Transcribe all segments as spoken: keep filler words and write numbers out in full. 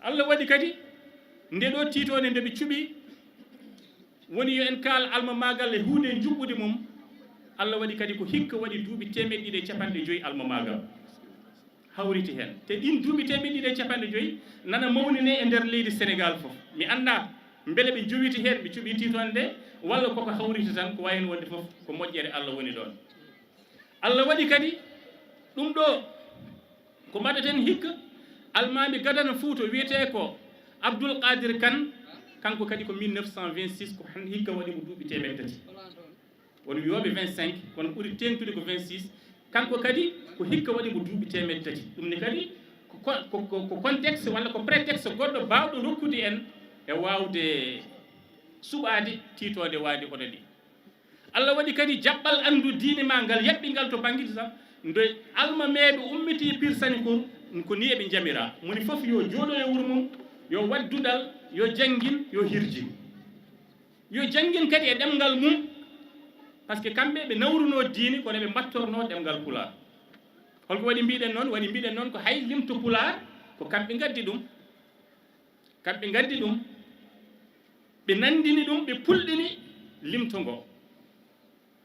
Allah waɗi kadi nde ɗo tiitoonde nde ɓe cuɓi, woni yo en kaal almamaagal e huunde njuɓɓudi mum. Allah waɗi kadi ko hikka waɗi duuɓi teemeɗɗe ɗiɗi e capanɗe joyi almamaagal hawriti heen. Te ɗiin duuɓi teemeɗɗe ɗiɗi e capanɗe joyi nana mawnine e nder leydi Senegaal fof. Mi anndaa mbele ɓe njowiti heen, ɓe cuɓi tiitoonde nde, walla koko hawriti tan, ko wayi heen wonde fof, ko moƴƴere Allah woni ɗoon. Allah waɗi kadi ɗum ɗo, ko mbaɗeten hikka, almaami gadana Fuuta wiyetee ko Abdoul Qadir Kane, kanko kadi ko mille neuf cent vingt-six, ko han hikka waɗi mo duuɓi teemeɗɗe tati. Won wiyooɓe vingt-cinq, kono ɓuri teeŋtude ko vingt-six. Kanko kadi ko hikka waɗi mo duuɓi teemeɗɗe tati. Ɗum ne kadi ko, ko, ko, ko contexte walla ko prétexte goɗɗo baawɗo rokkude en e waawde suɓaade tiitoonde waade hono ni. Allah waɗi kadi jaɓɓal anndu diine ma ngal, yaɓɓi ngal to bannge Islam. Nde almameeɓe ummiti Pir Sanikor, ko ni eɓe njamira. Moni fof yo jooɗo e wuro mum, yo waɗ duɗal, yo janngin, yo hirjin. Yo janngin kadi e ɗemngal mum, par ce que kamɓe ɓe nawruno diine, kono ɓe mbattorno ɗemngal Pulaar. Holko waɗi mbiɗen noon? Waɗi mbiɗen noon ko hay limto Pulaar, ko kamɓe ngaddi ɗum. Kamɓe ngaddi ɗum, ɓe nanndini ɗum, ɓe pulɗini limto ngo.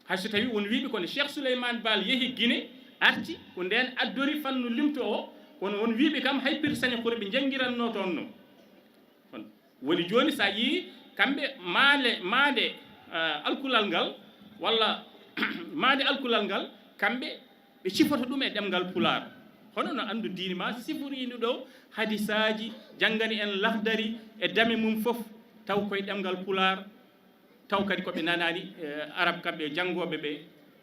Hay so tawii won wiiɓe kono Cheikh Souleymane Baal yehi Guinée, arti, ko ndeen addori fannu limto o, kono won wiiɓe kam hay Pir Sanikor ɓe njanngiranno toon no. Kono woni jooni, so a yii kamɓe maale, maande, ah, alkulal ngal, walla maande alkulal ngal, kamɓe ɓe cifoto ɗum e ɗemngal Pulaar. Hono no anndu diine ma siforiino ɗo hadisaaji, janngani en Lahdari e dame mum fof, taw koye ɗemngal Pulaar, taw kadi ko ɓe nanaani, eh, Arab kamɓe janngooɓe ɓe,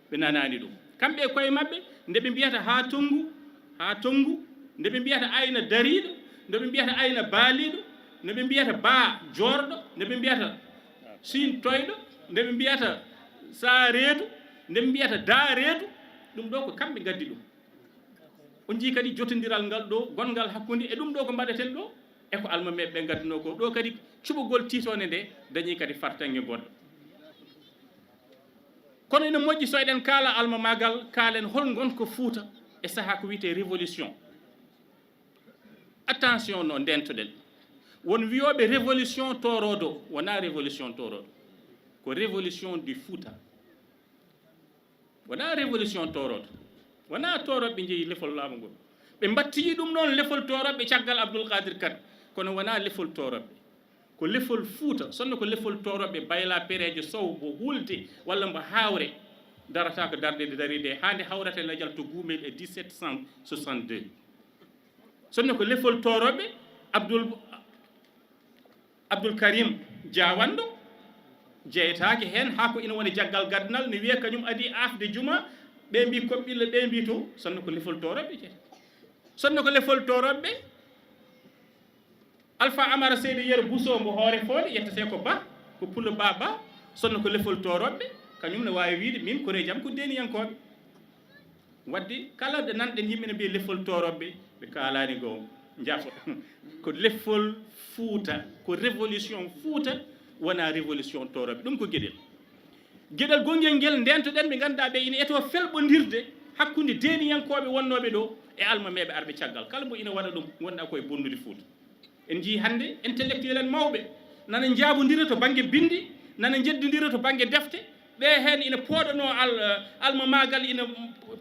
ɓe nanaani ɗum. Kamɓe e koye maɓɓe, nde ɓe mbiyata haa tonngu, haa tonngu, nde ɓe mbiyata ayna dariiɗo, nde ɓe mbiyata ayna baaliiɗo, nde ɓe mbiyata baa joorɗo, nde ɓe mbiyata siin toyɗo, nde ɓe mbiyata saa reedu, nde ɓe mbiyata daa reedu, ɗum ɗo ko kamɓe ngaddi ɗum. On njii kadi jotondiral ngal ɗo, gonngal hakkunde e ɗum ɗo ko mbaɗeten ɗo, e ko almameeɓe ɓe ngaddunoo ko. Ɗo kadi cuɓugol tiitoonde nde dañii kadi fartaŋŋe goɗɗo. Kono ina moƴƴi so eɗen kaala almamaagal, kaalen hol ngonka Fuuta e sahaa ko wiyetee révolution. Attention no ndeentoɗen. Won wiyooɓe révolution tooroodo, wonaa révolution tooroodo. Ko révolution du Fuuta. Wonaa révolution tooroodo. Wonaa toorooɓe njeyi lefol laamu ngol. Ɓe mbattii ɗum ɗoon lefol toorooɓe caggal Abdoul Qadir Kane. Kono wonaa lefol toorooɓe. Ko lefol Fuuta, sonno ko lefol toorooɓe Bayla Pereejo Sow mbo Hulde walla mbo Haawre darata ko darnde nde dari nde, haa nde hawrata e lajal to Guumel e dix-sept cent soixante-deux. Sonno ko lefol toorooɓe Abdoul, Abdoul Karim Diawanɗo, jeyetaake heen, haa ko ina woni jaggal gadanal, ne wiya kañum adii aafde juma, ɓe mbi Koɓɓilla, ɓe mbi to, sonno ko lefol toorooɓe jeyi. Sonno ko lefol toorooɓe, Alpha Amara Seydi Yero Bousso mbo Hoore Fooɗe, yettetee ko Ba, ko Pullo Ba Ba, sonno ko lefol toorooɓe, kañum ne waawi wiyde min koreeji am ko deeniyankooɓe. Waɗde kala nde nanɗen yimɓe ne mbiya lefol toorooɓe, ɓe kaalaani ko njafo. Ko lefol Fuuta, ko révolution Fuuta, wonaa révolution toorooɓe. Ɗum ko geɗel. Geɗel gongel ngel ndeentoɗen ɓe ngannduɗaa ɓe ina etoo felɓondirde hakkunde deeniyankooɓe wonnooɓe ɗo e almameeɓe arɓe caggal. Kala mbo ina waɗa ɗum, wonɗaa koye bonnude Fuuta. En njii hannde intellectuel en mawɓe nana njaabondira to bannge binndi, nana njeddondira to bannge defte. Ɓe heen ina pooɗanoo al-, almamaagal, ina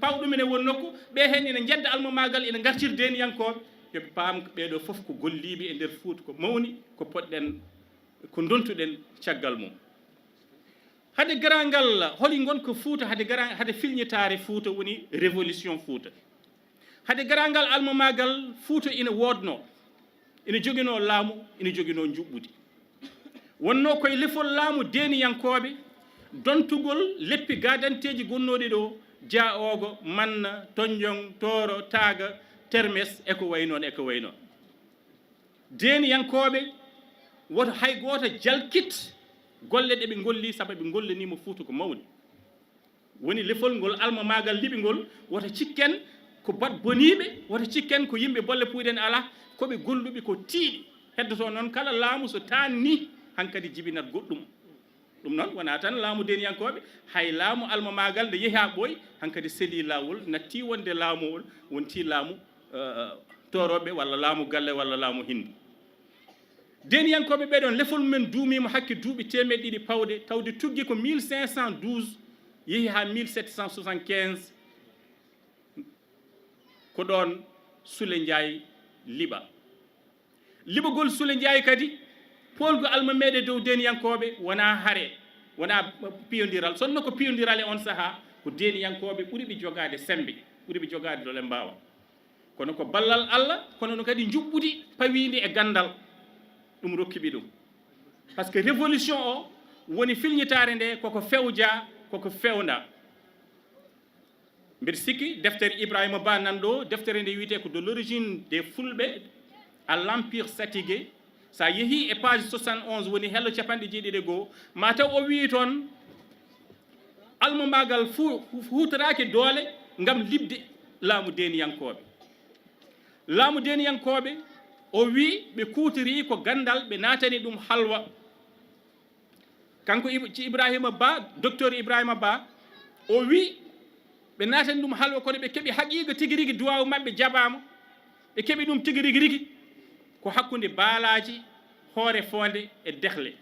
pawa ɗum ene won nokku. Ɓe heen ina njedda almamaagal, ina ngartira deeniyankooɓe. Yo ɓe paam ɓee ɗoo fof ko golliiɓe e nder Fuuta, ko mawni, ko potɗen, ko ndontuɗen caggal mum. Hade garal ngal, holi ngonka Fuuta, hade garal, hade filñitaare Fuuta woni révolution Fuuta. Hade garal ngal almamaagal Fuuta ina woodnoo, ina joginoo laamu, ina joginoo njuɓɓudi. Wonnoo koye lefol laamu deeniyankooɓe, dontugol leppi gaadanteeji gonnooɗi ɗo, Jaa Oogo, Manna, Tonjoŋ, Tooro, Taaga, Termes, e ko wayi noon, e ko wayi noon. Deeniyankooɓe, woto hay gooto jalkit golle ɗe ɓe ngolli, sabu ɓe ngollaniima Fuuta ko mawni. Woni lefol ngol almamaagal liɓi ngol, woto cikken ko bat boniiɓe, woto cikken ko yimɓe bolle puuyɗen alaa, ko ɓe golluɓe ko tiiɗi. Heddotoo noon kala laamu so taannii, hankadi jibinat goɗɗum. Ɗum noon wonaa tan laamu deeniyankooɓe, hay laamu almamaagal nde yehi haa ɓooyi, hankadi selii laawol, nattii wonde laamu on, wontii laamu, eh, toorooɓe walla laamu galle walla laamu hinndu. Deeniyankooɓe ɓee ɗoon, lefol mumen duumiima hakke duuɓi teemeɗe ɗiɗi pawɗe, tawde tuggi ko mille cinq cent douze, yehi haa mille sept cent soixante-quinze, ko ɗoon Sule Njaay liɓa. Liɓagol Sule Njaay kadi, poolgu almameeɓe dow Deeniyankooɓe wonaa hare, wonaa piyondiral. Sinno ko piyondiral e oon sahaa, ko Deeniyankooɓe ɓuri ɓe jogaade semmbe, ɓuri ɓe jogaade doole mbaawa. Kono ko ballal Alla, kono noon kadi njuɓɓudi pawiindi e ganndal, ɗum rokki ɓe ɗum. Par ce que révolution o woni filñitaare nde koko fewja, koko fewnda. Mbeɗa sikki deftere Ibrahima Ba nan ɗo, deftere nde wiyetee ko De l'origine des Fulɓe à l'Empire Satigué. So a yehii e page soixante-onze, woni hello capanɗe jeeɗiɗi e goo, ma taw o wii toon almamaagal fu-, huutoraaki doole ngam liɓde laamu Deeniyankooɓe. Laamu Deeniyankooɓe, o wii ɓe kuutorii ko ganndal, ɓe naatani ɗum halwa. Kanko Ib-, ci Ibrahima Ba, docteur Ibrahima Ba, o wii ɓe naatani ɗum halwa, kono ɓe keɓi haqiiqa tigi rigi, duwaawu maɓɓe jaɓaama, ɓe keɓi ɗum tigi rigi rigi, ko hakkunde Baalaaji, Hoore Foonde e Dexle.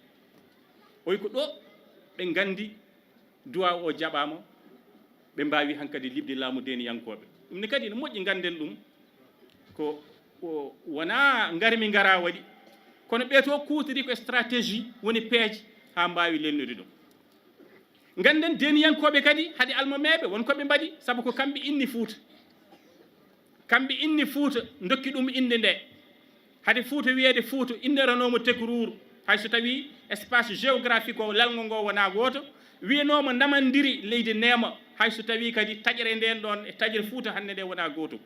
O wii ko ɗo ɓe nganndi duwaawu o jaɓaama, ɓe mbaawi hankadi liɓde laamu Deeniyankooɓe. Ɗum ne kadi ene moƴƴi ngannden ɗum, ko, ko wonaa ngarmi ngaraa waɗi, kono ɓee to kuutorii ko stratégie, woni peeje haa mbaawi lelnude ɗum. Ngannden Deeniyankooɓe kadi, hade almameeɓe, won ko ɓe mbaɗi, sabu ko kamɓe inni Fuuta. Kamɓe inni Fuuta, ndokki ɗum innde nde. Hade Fuuta wiyeede Fuuta, inniranooma Tekruur, hay so tawii espace géographique o, lalngo ngo wonaa gooto, wiyanooma Namandiri, leydi Neema, hay so tawii kadi taƴre ndeen ɗoon e taƴre Fuuta hannde nde wonaa gootum.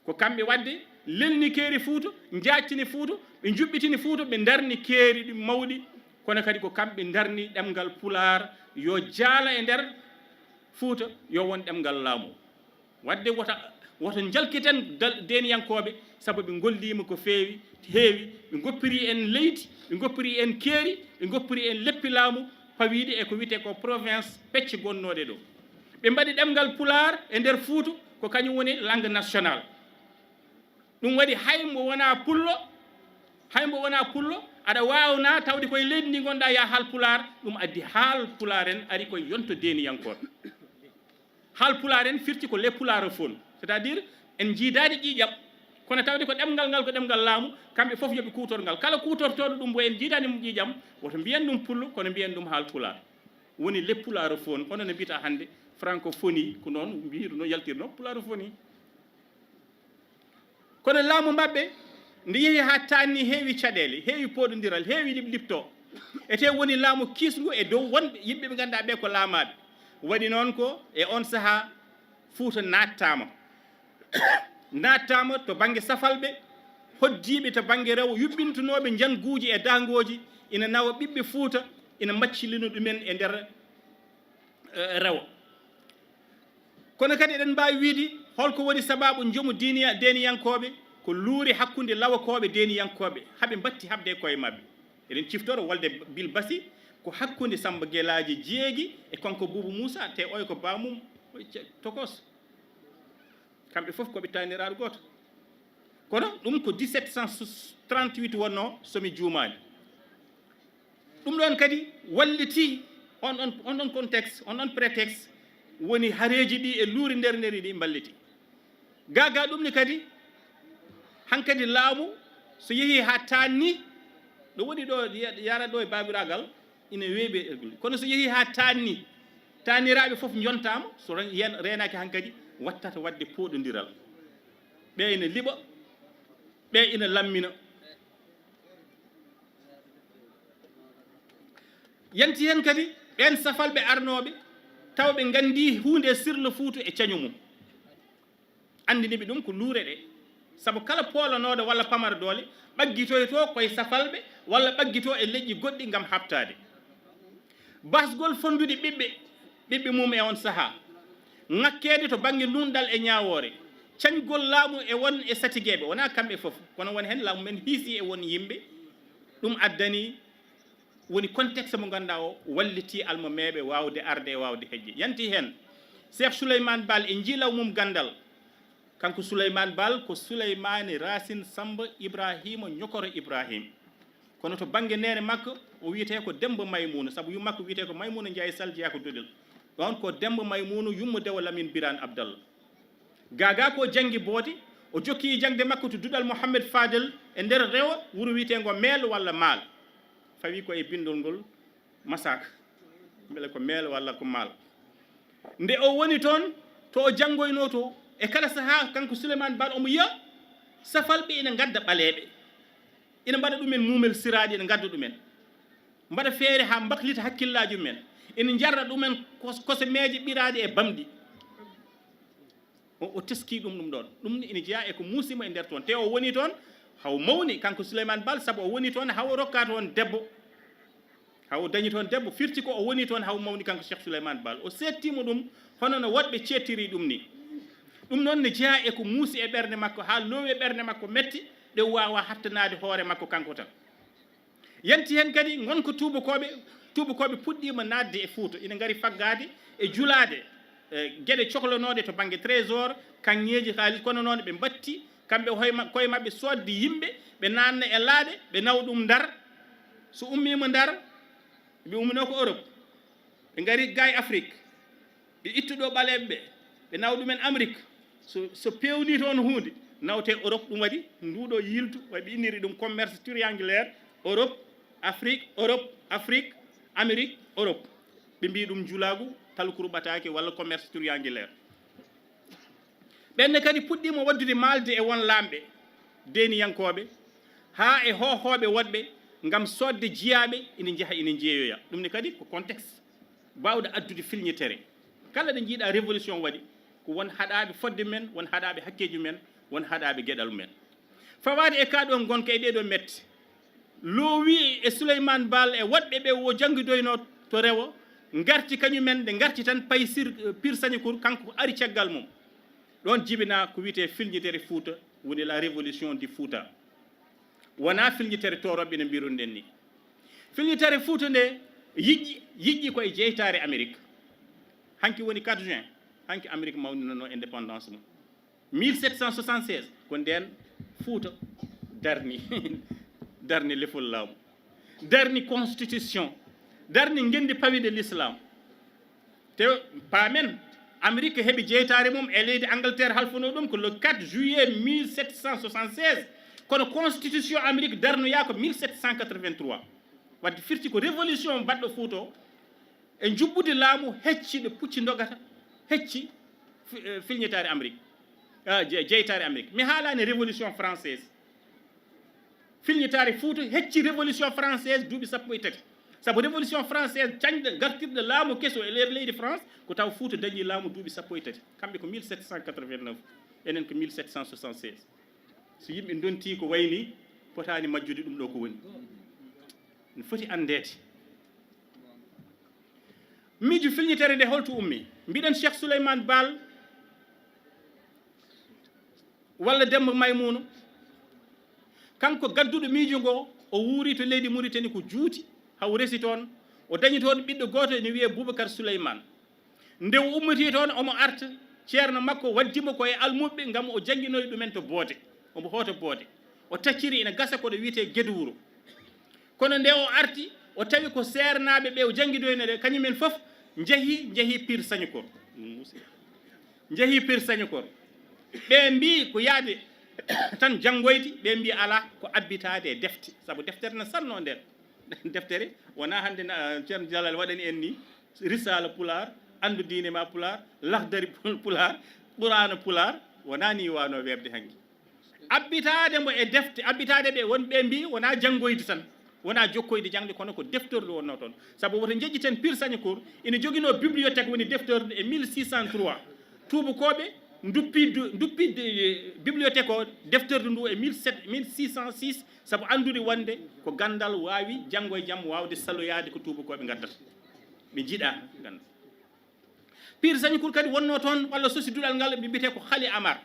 Ko kamɓe waɗde lelni keeri Fuuta, njaajtini Fuuta, ɓe njuɓɓitini Fuuta, ɓe ndarni keeri ɗi mawɗi, kono kadi ko kamɓe ndarni ɗemngal Pulaar yo jaala e nder Fuuta, yo won ɗemngal laamu. Waɗde wota, woto njalkiten dal-, Deeniyankooɓe, sabu ɓe ngolliima ko feewi, heewi, ɓe ngoppiri en leydi, ɓe ngoppiri en keeri, ɓe ngoppiri en leppi laamu, pawiiɗi e ko wiyetee ko province pecce gonnooɗe ɗo. Ɓe mbaɗi ɗemngal Pulaar e nder Fuuta, ko kañum woni langue nationale. Ɗum waɗi hay mbo wonaa pullo, hay mbo wonaa pullo, aɗa waawnaa tawde koye leydi ndi ngonɗaa, yaa haal Pulaar, ɗum addi haal Pulaar en ari koye yonto Deeniyankooɓe. Haal Pulaar en firti ko les pulaarofônes, c'est-à-dire en njiidaani ƴiiƴam, kono tawde ko ɗemngal ngal ko ɗemngal laamu, kamɓe fof yo ɓe kuutor ngal. Kala kuutortooɗo ɗum mbo en njiidaani mo ƴiiƴam, woto mbiyen ɗum pullo, kono mbiyen ɗum haal Pulaar. Woni les pulaarofônes, hono no mbiyata hannde francophonie, ko noon mbiyata, no yaltirnoo pulaarofoni. Kono laamu maɓɓe nde yehi haa taanni, heewi caɗeele, heewi pooɗondiral, heewi liɓ-, liɓto. Etee woni laamu kiisngu e dow wonɓe yimɓe ɓe ngannduɗaa ɓe ko laamaaɓe. Waɗi noon ko e oon sahaa Fuuta naattaama. Naattaama to bannge safalɓe, hoddiiɓe to bannge rewo, yuɓɓintunooɓe njanguuji e daangooji, ina nawa ɓiɓɓe Fuuta, ina mbaccilina ɗumen e nder, eh, rewo. Kono kadi eɗen mbaawi wiyde holko woni sabaabu njomu diiniya-, deeniyankooɓe? Ko luure hakkunde lawakooɓe deeniyankooɓe, haɓe mbatti haɓde e koye maɓɓe. Eɗen ciftoro wolde Bilbasi ko hakkunde Samba Gelaajo Jeegi e kanko Buubu Muusa, te oya ko baamum, oya ce-, tokos. Kamɓe fof ko ɓe taaniraaɗo gooto. Kono ɗum ko dix-sept cent trente-huit wonnoo, so mi juumaani. Ɗum ɗoon kadi walliti on, on, on ɗon contexte, on ɗon prétexte woni hareeji ɗi e luure nder nder ɗi mballiti. Gaa gaa ɗum ne kadi, hankadi laamu so yehii haa taanni, ɗo woni ɗo ya-, yara ɗo e baabiraagal, ina weeɓi e ergol. Kono so yehii haa taanni, taaniraaɓe fof njontaama, so ren-, yen-, reenaaki hankadi, wattata waɗde pooɗondiral. Ɓe ina liɓa, ɓe ina lammina. Yanti heen kadi ɓeen safalɓe arnooɓe, tawa ɓe nganndii huunde e sirlo Fuuta e cañu mum. Anndini ɓe ɗum ko luure ɗe. Sabu kala poolanooɗo walla pamara doole, ɓaggitoytoo koye safalɓe walla ɓaggitoo e leƴƴi goɗɗi ngam haɓtaade. Basgol fonndude ɓiɓɓe, ɓiɓɓe mum e oon sahaa. Ŋakkeede to bannge nuunɗal e ñaawoore. Cañgol laamu e won e satigeeɓe, wonaa kamɓe fof, kono won heen laamu men hiisi e won yimɓe. Ɗum addani, woni contexte mo ngannduɗaa o wallitii almameeɓe waawde arde e waawde hejje. Yanti heen, Cheikh Souleymane Baal e njiilaw mum ganndal. Kanko Souleymane Baal ko Souleymane Racine Samba Ibrahima Ñokoro Ibrahim. Kono to bannge neene makko, o wiyetee ko Demmba Maymuuna, sabu yumma makko wiyetee ko Maymuuna Njaay Sal, jeyaa ko Doɗel. Ɗoon ko Demmba Maymuuna, yumma Dewo Lamin Biraan Abdalla. Gaagaa ko janngi boode, o jokki jaŋde makko to duɗal Mohammed Fadel e nder Rewo, wuro wiyeteengo Meel walla Maal. Fawi ko e binndol ngol Masaaka. Mbele ko Meel walla ko Maal. Nde o woni toon, to o janngoynoo to, e kala sahaa, kanko Suleymaan Baal omo yiya safalɓe ina ngadda ɓaleeɓe, ina mbaɗa ɗumen muumel siraaɗi, ina ngadda ɗumen, mbaɗa feere haa mbaklita hakkillaaji mumen, ina njarna ɗumen kos-, kosemeeje ɓiraaɗe e bamɗi. O, o teskii ɗum, ɗum ɗoon. Ɗum ne ina jeyaa e ko muusi mo e nder toon. Te o woni toon, haw mawni, kanko Suleymaan Baal, sabu o woni toon, haw o rokkaa toon debbo. Haw o dañi toon debbo, firti ko o woni toon, haw mawni, kanko Cheikh Suleymaan Baal. O seettii mo ɗum, hono no woɗɓe ceettiri ɗum ni. Ɗum noon ne jeyaa e ko muusi e ɓernde makko, haa loowi e ɓernde makko metti, ɗe waawaa hattanaade hoore makko kanko tan. Yanti heen kadi, ngonka tuubakooɓe, tuubakooɓe puɗɗiima naatde e Fuuta, ina ngari faggaade e julaade, e geɗe cohlanooɗe to bannge trésor, kaŋŋeeji, haalis, kono noon ɓe mbatti kamɓe hoye ma-, koye maɓɓe soodde yimɓe, ɓe naatna e laaɗe, ɓe nawa ɗum Ndar. So ummiima Ndar, ɓe umminoo ko Europe, ɓe ngari gaa e Afrique, ɓe ittu ɗo ɓaleeɓe ɓe, ɓe nawa ɗumen Amérique. So, so peewnii toon huunde, nawtee Europe. Ɗum waɗi nduuɗo yiiltu, waɗi ɓe inniri ɗum commerce triangulaire, Europe, Afrique, Europe, Afrique, Amérique, Europe. Ɓe mbiyi ɗum njulaagu talkuru ɓataake walla commerce triangulaire. Ɓeen ne kadi puɗɗiima waɗdude maalde e won laamɓe deeniyankooɓe, haa e hoohooɓe woɗɓe, ngam soodde jiyaaɓe, ina njaha ina njeeyoya. Ɗum ne kadi ko contexte baawɗo addude filñitere. Kala ɗo njiiɗaa révolution waɗi, ko won haɗaaɓe fodde men, won haɗaaɓe hakkeeji men, won haɗaaɓe geɗal men. Fawaade e kaa ɗoo ngonka e ɗee ɗoo mette, loowi e Suleymaan Baal e woɗɓe ɓe o janngidoynoo to Rewo, ngarti kañumen, nde ngarti tan, payi sir, Pir Sañokour, kanko ari caggal mum. Ɗoon jibinaa ko wiyetee filñitere Fuuta, woni la révolution du Fouta. Wonaa filñitere toorooɓe no mbiirunoɗen ni. Filñitere Fuuta nde yiƴƴi, yiƴƴi ko e jeytaare Amérique. Hanki woni quatre juin, hanki Amérique mawninanoo indépendance mum. Mille sept cent soixante-seize, ko ndeen Fuuta darni, darni lefol laamu, darni constitution, darni ngenndi pawiiɗo l'islam. Te paamen, Amérique heɓi jeytaare mum e leydi Angleterre, halfunoo ɗum ko le quatre juillet mille sept cent soixante-seize, kono constitution Amérique darnoyaa ko mille sept cent quatre-vingt-trois. Wadde firti ko révolution mbaɗɗo Fuuta o, e njuɓɓudi laamu, hecci ɗo pucci ndogata, hecci fi-, eh, filñitaare Amérique, ah, je-, jeytaare Amérique. Mi haalaani révolution française. Filñitaare Fuuta hecci révolution française duuɓi sappo e tati. Sabu révolution française, cañɗo gartirɗo laamu keso e nder leydi France, ko taw Fuuta dañi laamu duuɓi sappo e tati. Kamɓe ko mille sept cent quatre-vingt-neuf, enen ko mille sept cent soixante-seize. So yimɓe ndontii ko wayi nii, potaani majjude ɗum ɗo ko woni. Ne foti anndeede. Miijo filñitere nde holto ummii? Mbiɗen Cheikh Souleymane Baal walla Demba Maymuuna, kanko gadduɗo miijo ngo, o wuuri to leydi Muritani ko juuti, haw resi toon, o dañi toon ɓiɗɗo gooto ene wiyee Boubacar Souleymane. Nde o ummitii toon, omo arta, ceerno makko waddi mo ko e almuɓɓe ngam o jannginoya ɗumen to Boode. Omo hoota Boode. O tacciri ina gasa koɗo wiyetee Gedo Wuro. Kono nde o arti, o tawi ko seernaaɓe ɓe o janngidoyno ɓe, kañumen fof njehii, njehii Pir Sañokor. Njehii Pir Sañokor. Ɓe mbii ko yahde tan janngoyde, ɓe mbii alaa, ko abbitaade e defte. Sabu deftere na salnoo nder. Deftere wonaa hannde na, Ceerno Jalal waɗani en ni, Risaala Pulaar, Anndu diine ma Pulaar, Lahdari Pul-, Pulaar, Quraana Pulaar, wonaa ni waawno weeɓde hanki. Abbitaade mbo e defte, abbitaade ɓe, won ɓe mbii wonaa janngoyde tan, wonaa jokkoyde jaŋde, kono ko deftordu wonnoo toon. Sabu woto njeƴƴiten Pir Sañokor ina joginoo bibliothèque woni deftordu e mille six cent trois. Tuubakooɓe nduppi du-, nduppi de-, bibliothèque o, deftordu ndu e mille sept, mille six cent six, sabu anndude wonde ko ganndal waawi janngo e jam waawde saloyaade ko tuubakooɓe ngaddata. Ɓe njiɗaa ganndal. Pir Sañokor kadi wonnoo toon, walla sosi duɗal ngal, ɓe mbiyetee ko Xali Amar.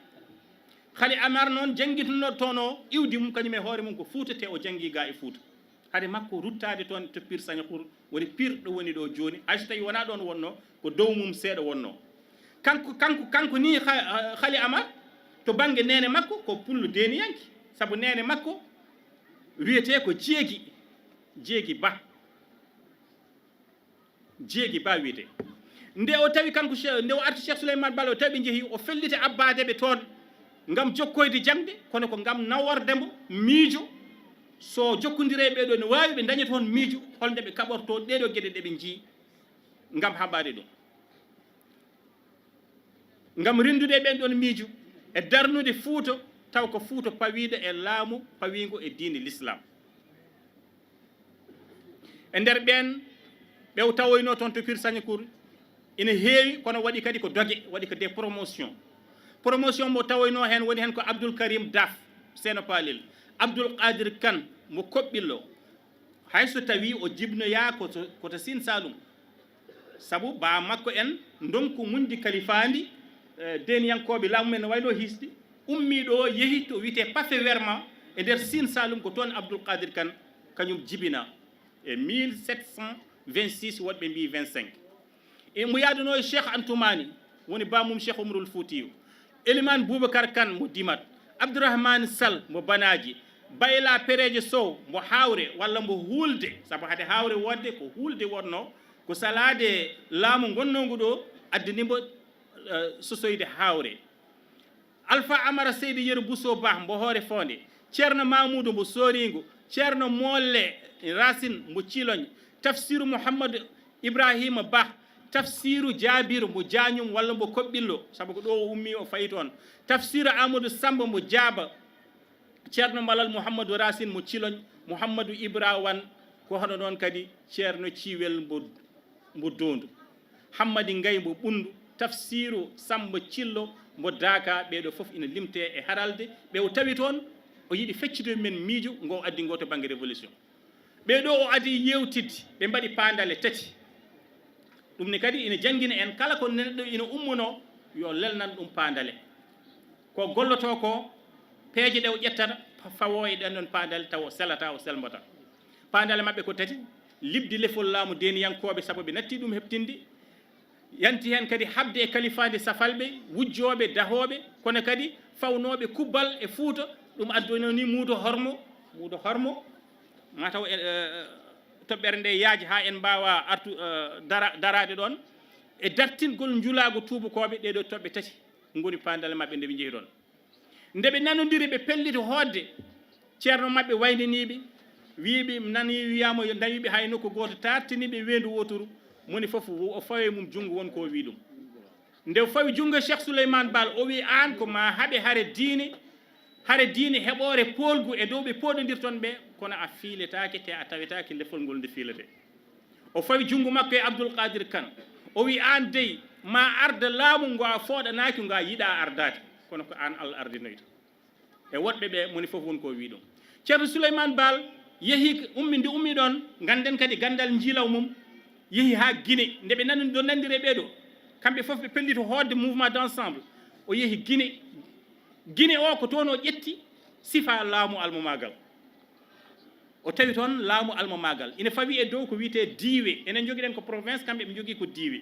Xali Amar noon janngitunoo toon o, iwdi mum kañum e hoore mum ko Fuuta, te o janngii gaa e Fuuta. Hade makko ruttaade toon to Pir Sañokor, woni Pir ɗo woni ɗo jooni, hay so tawii wonaa ɗoon wonnoo, ko dow mum seeɗa wonnoo. Kanko, kanko, kanko nii Xa-, Xali Amar, to bannge neene makko, ko pullo deeniyanke, sabu neene makko wiyetee ko Jeegi. Jeegi Ba. Jeegi Ba wiyetee. Nde o tawi kanko Che-, nde o arti Cheikh Souleymane Baal, o tawi ɓe njehi, o felliti abbaade ɓe toon ngam jokkoyde jaŋde, kono ko ngam naworde mbo miijo, so jokkondire e ɓee ɗoo no waawi, ɓe ndaña toon miijo, holnde ɓe kaɓortoo ɗee ɗoo geɗe ɗe ɓe njii ngam haɓaade ɗum. Ngam renndude e ɓeen ɗoon miijo e darnude Fuuta, taw ko Fuuta pawiiɗo e laamu pawiingo e diine Lislaam. E nder ɓeen, ɓe o tawoynoo toon to Pire Sagnacourt ina heewi, kono waɗi kadi ko doge, waɗi ko des promotions. Promotion mo tawoynoo heen, woni heen ko Abdoul Karim Daf, Seeno Palel, Abdoul Qadir Kane mo Koɓɓillo, hay so tawii o jibnoyaa ko to, ko to Sine Saloum, sabu baa makko en ndonku muñdi kalifaandi, eh, deeniyankooɓe laamu men no waynoo hisde, ummii ɗo, yehi to wiyetee Pafe Werma e nder Sine Saloum, ko toon Abdoul Qadir Kane kañum jibinaa e mille sept cent vingt-six, woɗɓe mbii vingt-cinq. E mo yaaduno e Cheikh Antoumani, woni bammum Cheikh Oumarul Foutiyou. Elimane Boubacar Kane mo Dimat. Abdourahmane Sall mo Banaji. Bayla Pereje Sow mo Hawre walla mo Hulde, sabu hade Hawre wonde ko Hulde wonno, ko salaade laamu ngonnongu ɗo addani mbo, eh, sosoyde Hawre. Alpha Amara Seydi Yero Bousso Ba mbo Hoore Fonde, Ceerno Mamoudou mbo Soringo, Ceerno Molle Racine mbo Ciloñ, Tafsiru Mouhamadou Ibrahima Ba, Tafsiru Jaabiru mbo Jaañum walla mbo Koɓɓillo, sabu ko ɗo o ummii o fayi toon, Tafsiru Amadou Samba mbo Jaaba, Ceerno Malal Mouhamadou Racine mo Ciloñ, Mouhamadou Ibra Wan, ko hono noon kadi Ceerno Ciwel mbo mbo Doondu, Hammadi Ngay mbo Ɓunndu, Tafsiiru Sammba Cillo mbo Daaka, ɓee ɗoo fof ina limtee e haralde, ɓe o tawi toon, o yiɗi feccude men miijo ngo addi ngo to bannge révolution. Ɓee ɗoo o adii yeewtidde, ɓe mbaɗi paandale tati. Ɗum ne kadi ina janngina en, kala ko neɗɗo ina ummunoo, yo lelnan ɗum paandale. Ko gollotoo ko, peeje ɗe o ƴettata, fa-, fawoo e ɗeen ɗoon paandale, tawa o selataa, o selmbataa. Paandale maɓɓe ko tati, liɓde lefol laamu deeniyankooɓe, sabu ɓe natti ɗum heɓtinde, yanti heen kadi haɓde e kalifaandi safalɓe, wujjooɓe, dahooɓe, kono kadi fawnooɓe kubbal e Fuuta, ɗum addunoo ni muudo hormo, muudo hormo, mataw e, e, toɓɓere nde yaaji haa en mbaawa artu, e, dara-, daraade ɗoon, e dartingol njulaagu tuubakooɓe, ɗee ɗoo toɓɓe tati ngoni paandale maɓɓe nde ɓe njehi ɗoon. Nde ɓe nanondiri, ɓe pelliti hootde, ceerno maɓɓe wayniniiɓe, wiiɓe, nani wiyaama yo ndawiiɓe hay nokku gooto, taartiniiɓe weendu wooturu, moni fof wo-, o fawe mum junngo won ko o wii ɗum. Nde o fawi junngo Cheikh Souleymane Baal, o wii, "Aan ko ma haɓe hare diine, hare diine heɓoore poolgu e dow ɓe pooɗondirton ɓe, kono a fiiletaake te a tawetaake lefol ngol nde fiiletee." O fawi junngo makko e Abdoul Qadir Kane. O wii, "Aan dey, ma arda laamu ngo a fooɗanaaki, ngo a yiɗaa ardaade. Kono ko aan Allah ardinoyta." E woɗɓe ɓe, moni fof won ko o wii ɗum. Ceerno Souleymane Baal yehi, ummi, nde ummi ɗoon, ngannden kadi ganndal njiilaw mum, yehi haa Gine. Nde ɓe nani, ɗo nanndiri e ɓee ɗoo, kamɓe fof ɓe pelliti hootde mouvement d'ensemble. O yehi Gine. Gine o, ko toon o ƴetti sifa laamu almamaagal. O tawi toon laamu almamaagal ina fawi e dow ko wiyetee diiwe. Enen njogiɗen ko province, kamɓe ɓe njogii ko diiwe.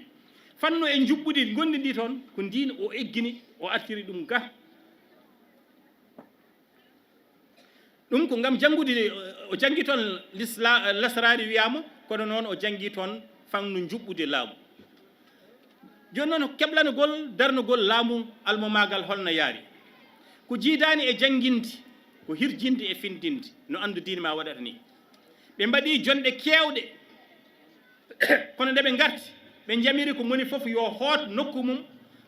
Fannu e njuɓɓudi ngonndi ndi toon, ko ndiin o eggini, o artiri ɗum ga. Ɗum ko ngam janngude, o janngi toon lisla-, lasraari wiyaama, kono noon o janngi toon fannu njuɓɓudi laamu. Jooni noon, keblanogol darnugol laamu almamaagal holno yaari? Ko jiidaani e jannginde, ko hirjinde e findinde, no anndu diine maa waɗata ni. Ɓe mbaɗi jonɗe keewɗe, kono nde ɓe ngarti, ɓe njamiri ko moni fof yo hoot nokku mum,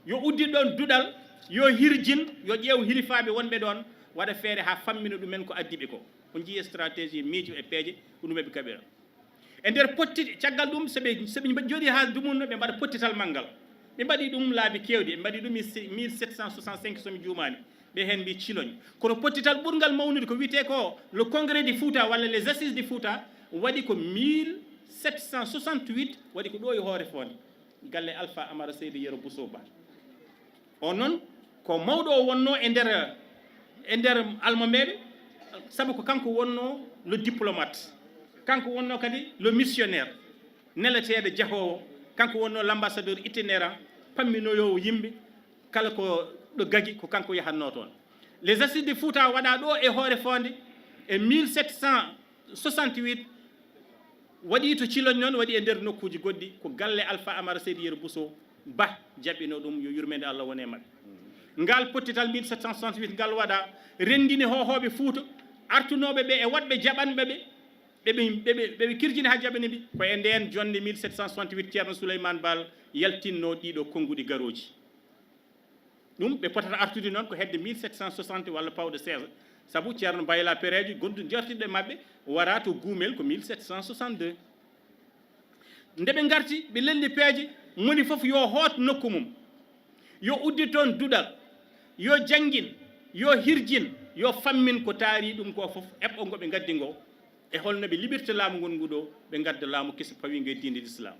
yo uddit ɗoon duɗal, yo hirjin, yo ƴeew hilifaaɓe wonɓe ɗoon, waɗa feere haa fammina ɗumen ko addi ɓe ko. On njiyii stratégie, miijo e peeje, ko ɗum ɓe kaɓira. E nder potti, caggal ɗum, so ɓe, so ɓe njooɗii haa dumunna, ɓe mbaɗa pottital manngal. Ɓe mbaɗi ɗum laabi keewɗi, ɓe mbaɗi ɗum mille sept cent soixante-cinq, so mi juumaani, ɓe heen mbii Ciloñ. Kono pottital ɓurngal mawnude ko wiyetee ko le Congrès du Fouta walla les Assises du Fouta, waɗi ko mille sept cent soixante-huit, waɗi ko ɗo e Hoore Fonde, galle Alpha Amara Seydi Yero Bousso Ba. On noon, ko mawɗo o wonnoo e nder, e nder almameeɓe, sabu ko kanko wonnoo le diplomate, kanko wonnoo kadi le missionnaire, neleteeɗo jahoowo, kanko wonnoo l'ambassadeur itinérant, pamminoyoowo yimɓe, kala ko ɗo gagi, ko kanko yahatnoo toon. Les Assises de Fouta waɗaa ɗo e Hoore Fonde e mille sept cent soixante-huit, Waɗi to Ciloñ noon, waɗi e nder nokkuuji goɗɗi, ko galle Alpha Amara Seydi Yero Bousso Ba jaɓino ɗum, yo yurmeende Allah won e maɓɓe. Ngal pottital mille sept cent soixante-huit ngal waɗa, renndini hoohooɓe Fuuta, artunooɓe ɓe e woɗɓe jaɓanɓe ɓe, ɓe ɓe, ɓe ɓe, ɓe ɓe kirjini haa jaɓani ɓe. Ko e ndeen jonnde mille sept cent soixante-huit Ceerno Souleymane Baal yaltinno ɗiɗo konnguɗi garooji. Ɗum ɓe potata artude noon ko hedde mille sept cent soixante walla pawɗo seize, sabu Ceerno Bayla Pereejo, gonɗo jartiɗo e maɓɓe, wara to Guumel ko mille sept cent soixante-deux. Nde ɓe ngarti, ɓe lelni peeje, moni fof yo hoot nokku mum, yo uddit toon duɗal, yo janngin, yo hirjin, yo fammin ko taari ɗum ko fof, eɓɓo ngo ɓe ngaddi ngo, e holno ɓe liɓirta laamu ngon ngu ɗo, ɓe ngadda laamu keso pawiingo e diine Lislaam.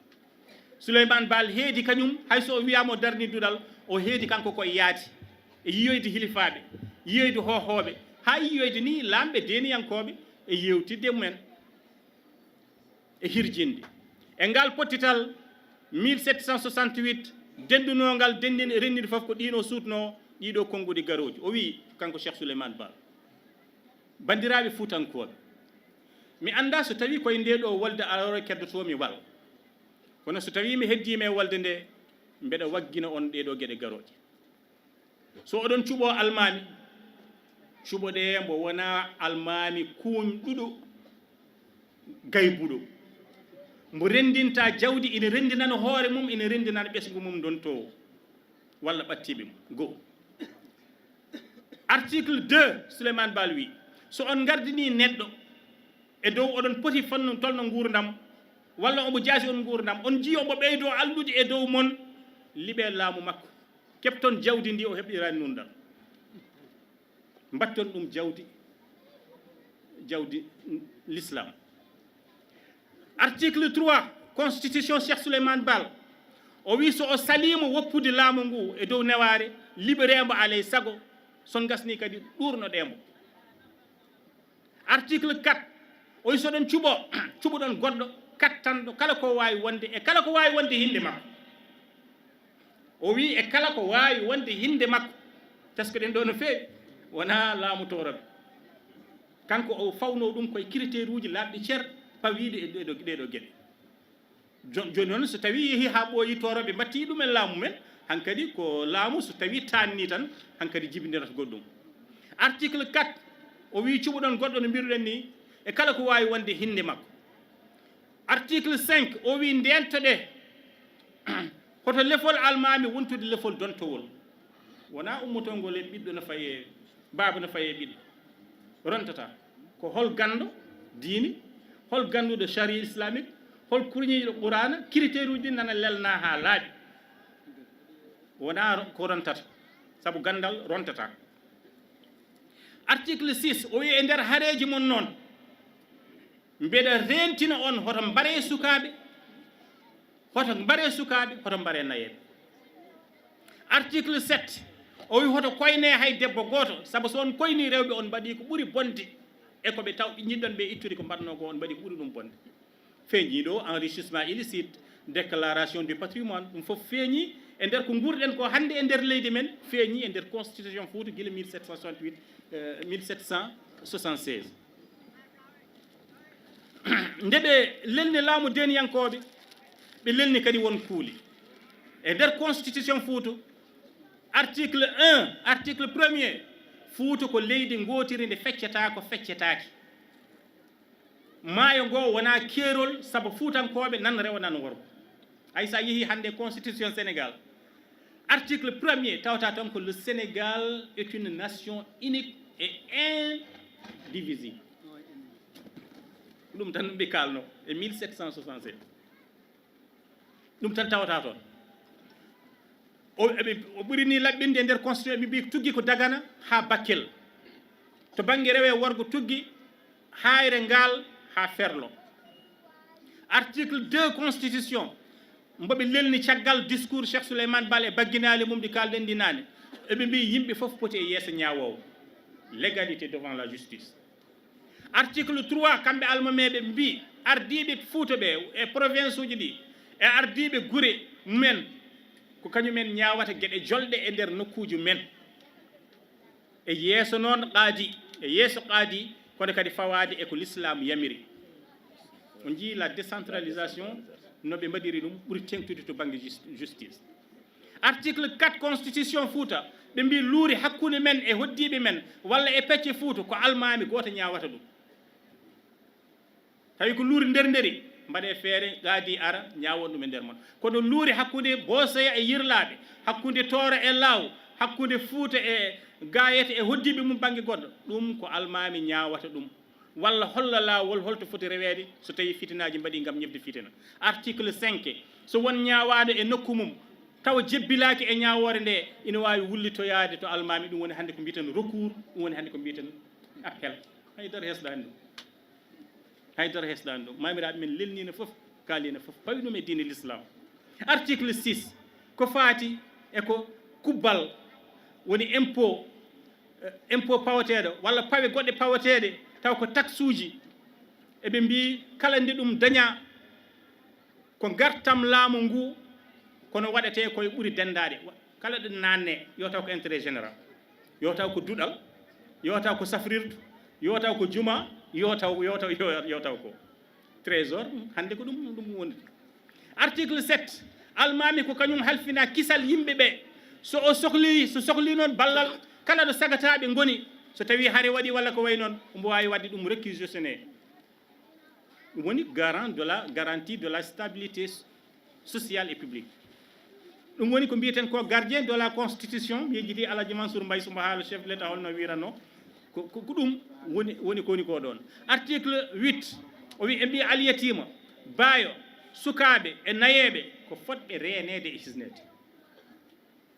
Souleymane Baal heedi kañum, hay so o wiyaama o darni duɗal, o heedi kanko ko e yaadi, e yiyoyde hilifaaɓe, yiyoyde hoohooɓe, haa yiyoyde ni laamɓe deeniyankooɓe e yeewtidde mumen e hirjinde. E ngal pottital mille sept cent soixante-huit, denndunoongal denndin e renndinde fof ko ɗiin o suutnoo, ɗiɗo konnguɗi garooji. O wiyi, kanko Cheikh Souleymane Baal, banndiraaɓe fuutankooɓe, mi anndaa so tawii koye ndee ɗoo wolde aroore keddotoo-mi walla, kono so tawii mi heddiima e wolde nde, mbeɗa waggina on ɗee ɗoo geɗe garooje. So oɗon cuɓoo almaami, cuɓoɗee mbo wonaa almaami kuuñɗuɗo, gaybuɗo, mbo renndinta jawdi, ina renndinana hoore mum, ina renndinana ɓesngu mum ndontoowo walla ɓattiiɓe mum. Goo. Article deux, Souleymane Baal wi, so on ngardinii neɗɗo e dow oɗon poti fannu tolno nguurndam, walla omo jaasi on nguurndam, on njii omo ɓeydoo alɗude e dow mon, liɓee laamu makko, keɓton jawdi ndi o heɓirani nun ɗam, mbatton ɗum jawdi, jawdi Lislaam. Article trois, constitution Cheikh Souleymane Baal, o wi so o saliima woppude laamu ngu e dow newaare, liɓiree mbo alay sago, son ngasnii kadi ɗuurnoɗee mbo. Article quatre, o wi so ɗon cuɓo, cuɓoɗon goɗɗo kattanɗo kala ko waawi wonde e kala ko waawi wonde hinnde makko. O wi e kala ko waawi wonde hinnde makko, teskoɗen ɗo no feewi, wonaa laamu tooroɓe. Kanko o fawno ɗum koye critère uji laaɓɗi cer pawiiɗi e ɗeɗo, ɗeɗo geɗe. Jon-, jooni noon, so tawii yehii haa ɓooyi tooroɓe mbattii ɗum e laamu men, hankadi ko laamu, so tawii taanni tan, hankadi jibindirata goɗɗum. Article quatre, o wii cuɓoɗon goɗɗo no mbiruɗen nii, e kala ko waawi wonde hinnde makko. Article cinq, o wii ndeentoɗee hoto lefol almaami wontude lefol dontowol. Wonaa ummotoo ngol e ɓiɗɗo no fayi e, baaba no fayi e ɓiɗɗo. Rontata ko hol ganndo diini, hol gannduɗo charia islamique, hol kurñiiɗo Quraana, critère uji ɗi nana lelnaa haa laaɓi. Wonaa ro-, ko rontata, sabu ganndal rontata. Article six, o wiyi e nder hareeji mon noon, mbeɗa reentina on hoto mbaree sukaaɓe, hoto mbaree sukaaɓe, hoto mbaree nayeeɓe. Article sept, o wi hoto koynee hay debbo gooto, sabu so on koynii rewɓe, on mbaɗii ko ɓuri bonde e ko ɓe taw, ɓe njiɗɗon ɓe ittude ko mbaɗnoo ko, on mbaɗii ko ɓuri ɗum bonde. Feeñii ɗo enrichissement illicite, déclaration du patrimoine, ɗum fof feeñii e nder ko nguurɗen ko hannde e nder leydi men, feeñii e nder constitution Fuuta gila mille sept cent soixante-huit, euh, mille sept cent soixante-seize. Nde ɓe lelni laamu deeniyankooɓe, ɓe lelni kadi won kuuli. E nder constitution Fuuta, article un, article premier, Fuuta ko leydi ngootiri ndi feccata ko feccetaaki. Maayo ngo wonaa keerol, sabu fuutankooɓe nan rewo nan worgo. Hay so a yehii hannde constitution Sénégal, article premier, tawata toon ko le Sénégal est une nation unique et indivisible. Ɗum tan ɓe kaalno e mille sept cent soixante-sept. Ɗum tan tawata toon. O, eɓe, o ɓuri ni laɓɓinde e nder constitution, eɓe mbiyi tuggi ko Dagana haa Bakel. To bannge rewo e worgo tuggi, Haayre Ngaal haa Ferlo. Article deux constitution, mbo ɓe lelni caggal discours Cheikh Souleymane Baal e bagginaali mum ɗi kaalɗen ɗi naane, eɓe mbiyi yimɓe fof poti e yeeso ñaawoowo, l'égalité devant la justice. Article trois, kamɓe almameeɓe mbiyi ardiiɓe Fuuta ɓe e province uji ɗi e ardiiɓe gure mumen, ko kañumen ñaawata geɗe jolɗe e nder nokkuuji men. E yeeso noon qaadi, e yeeso qaadi, kono kadi fawaade e ko Lislaam yamiri. On njii la décentralisation, no ɓe mbaɗiri ɗum, ɓuri teeŋtude to bannge jus- justice. Article quatre constitution Fouta, ɓe mbi luuri hakkunde men e hoddiiɓe men walla e pecce Fouta, ko almaami gooto ñaawata ɗum. Tawi ko luuri nder nderi, mbaɗee feere, qaadi ara, ñaawon ɗum e nder mon. Kono luuri hakkunde Boosoya e Yirlaaɓe, hakkunde Tooro e Laaw, hakkunde Fouta e Gayeta e hoddiiɓe mum bannge goɗɗo, ɗum ko almaami ñaawata ɗum. Walla holla laawol holto foti reweede so tawii fitinaaji mbaɗii ngam ñifde fitina. Article cinq, so won ñaawaaɗo e nokku mum, tawa jebbilaaki e ñaawoore nde, ina waawi wullitoyaade to almaami, ɗum woni hannde ko mbiyeten recours, ɗum woni hannde ko mbiyeten appel. Hay dara hesɗaani ɗum. Hay dara hesɗaani ɗum. Maamiraaɓe men lelniino fof, kaaliino fof, pawi ɗum e diine l'islam. Article six, ko faati e ko kubbal, woni impôt, eh, impôt pawateeɗo, walla pawe goɗɗe pawateeɗe, taw ko taxe uji. Eɓe mbii kala nde ɗum dañaa, ko ngartam laamu ngu, kono waɗetee koye ɓuri denndaade. Wa- kala ɗo naatnee, yo taw ko intérêt général, yo taw ko duɗal, yo taw ko safrirdu, yo taw ko juma, yo taw, yo taw, yo, yo taw ko trésor. Hannde ko ɗum, ɗum woni. Article sept, almaami ko kañum halfina kisal yimɓe ɓe. So o sohli, so sohli noon ballal, kala ɗo sagataaɓe ngoni, so tawii hare waɗi walla ko wayi noon, omo waawi waɗde ɗum réquisitionné. Ɗum woni garant de la garantie de la stabilité sociale et publique. Ɗum woni ko mbiyeten ko gardien de la constitution, mi yejjiti Alhaji Mansour Mbaye Soumba Haalo, chef de l'État, holno wiiranno. Ko, ko, ko ɗum woni, woni ko woni ko ɗoon. Article huit, o wi, en mbi alyatima, baayo, sukaaɓe e nayeeɓe ko fotɓe reeneede e hisneede.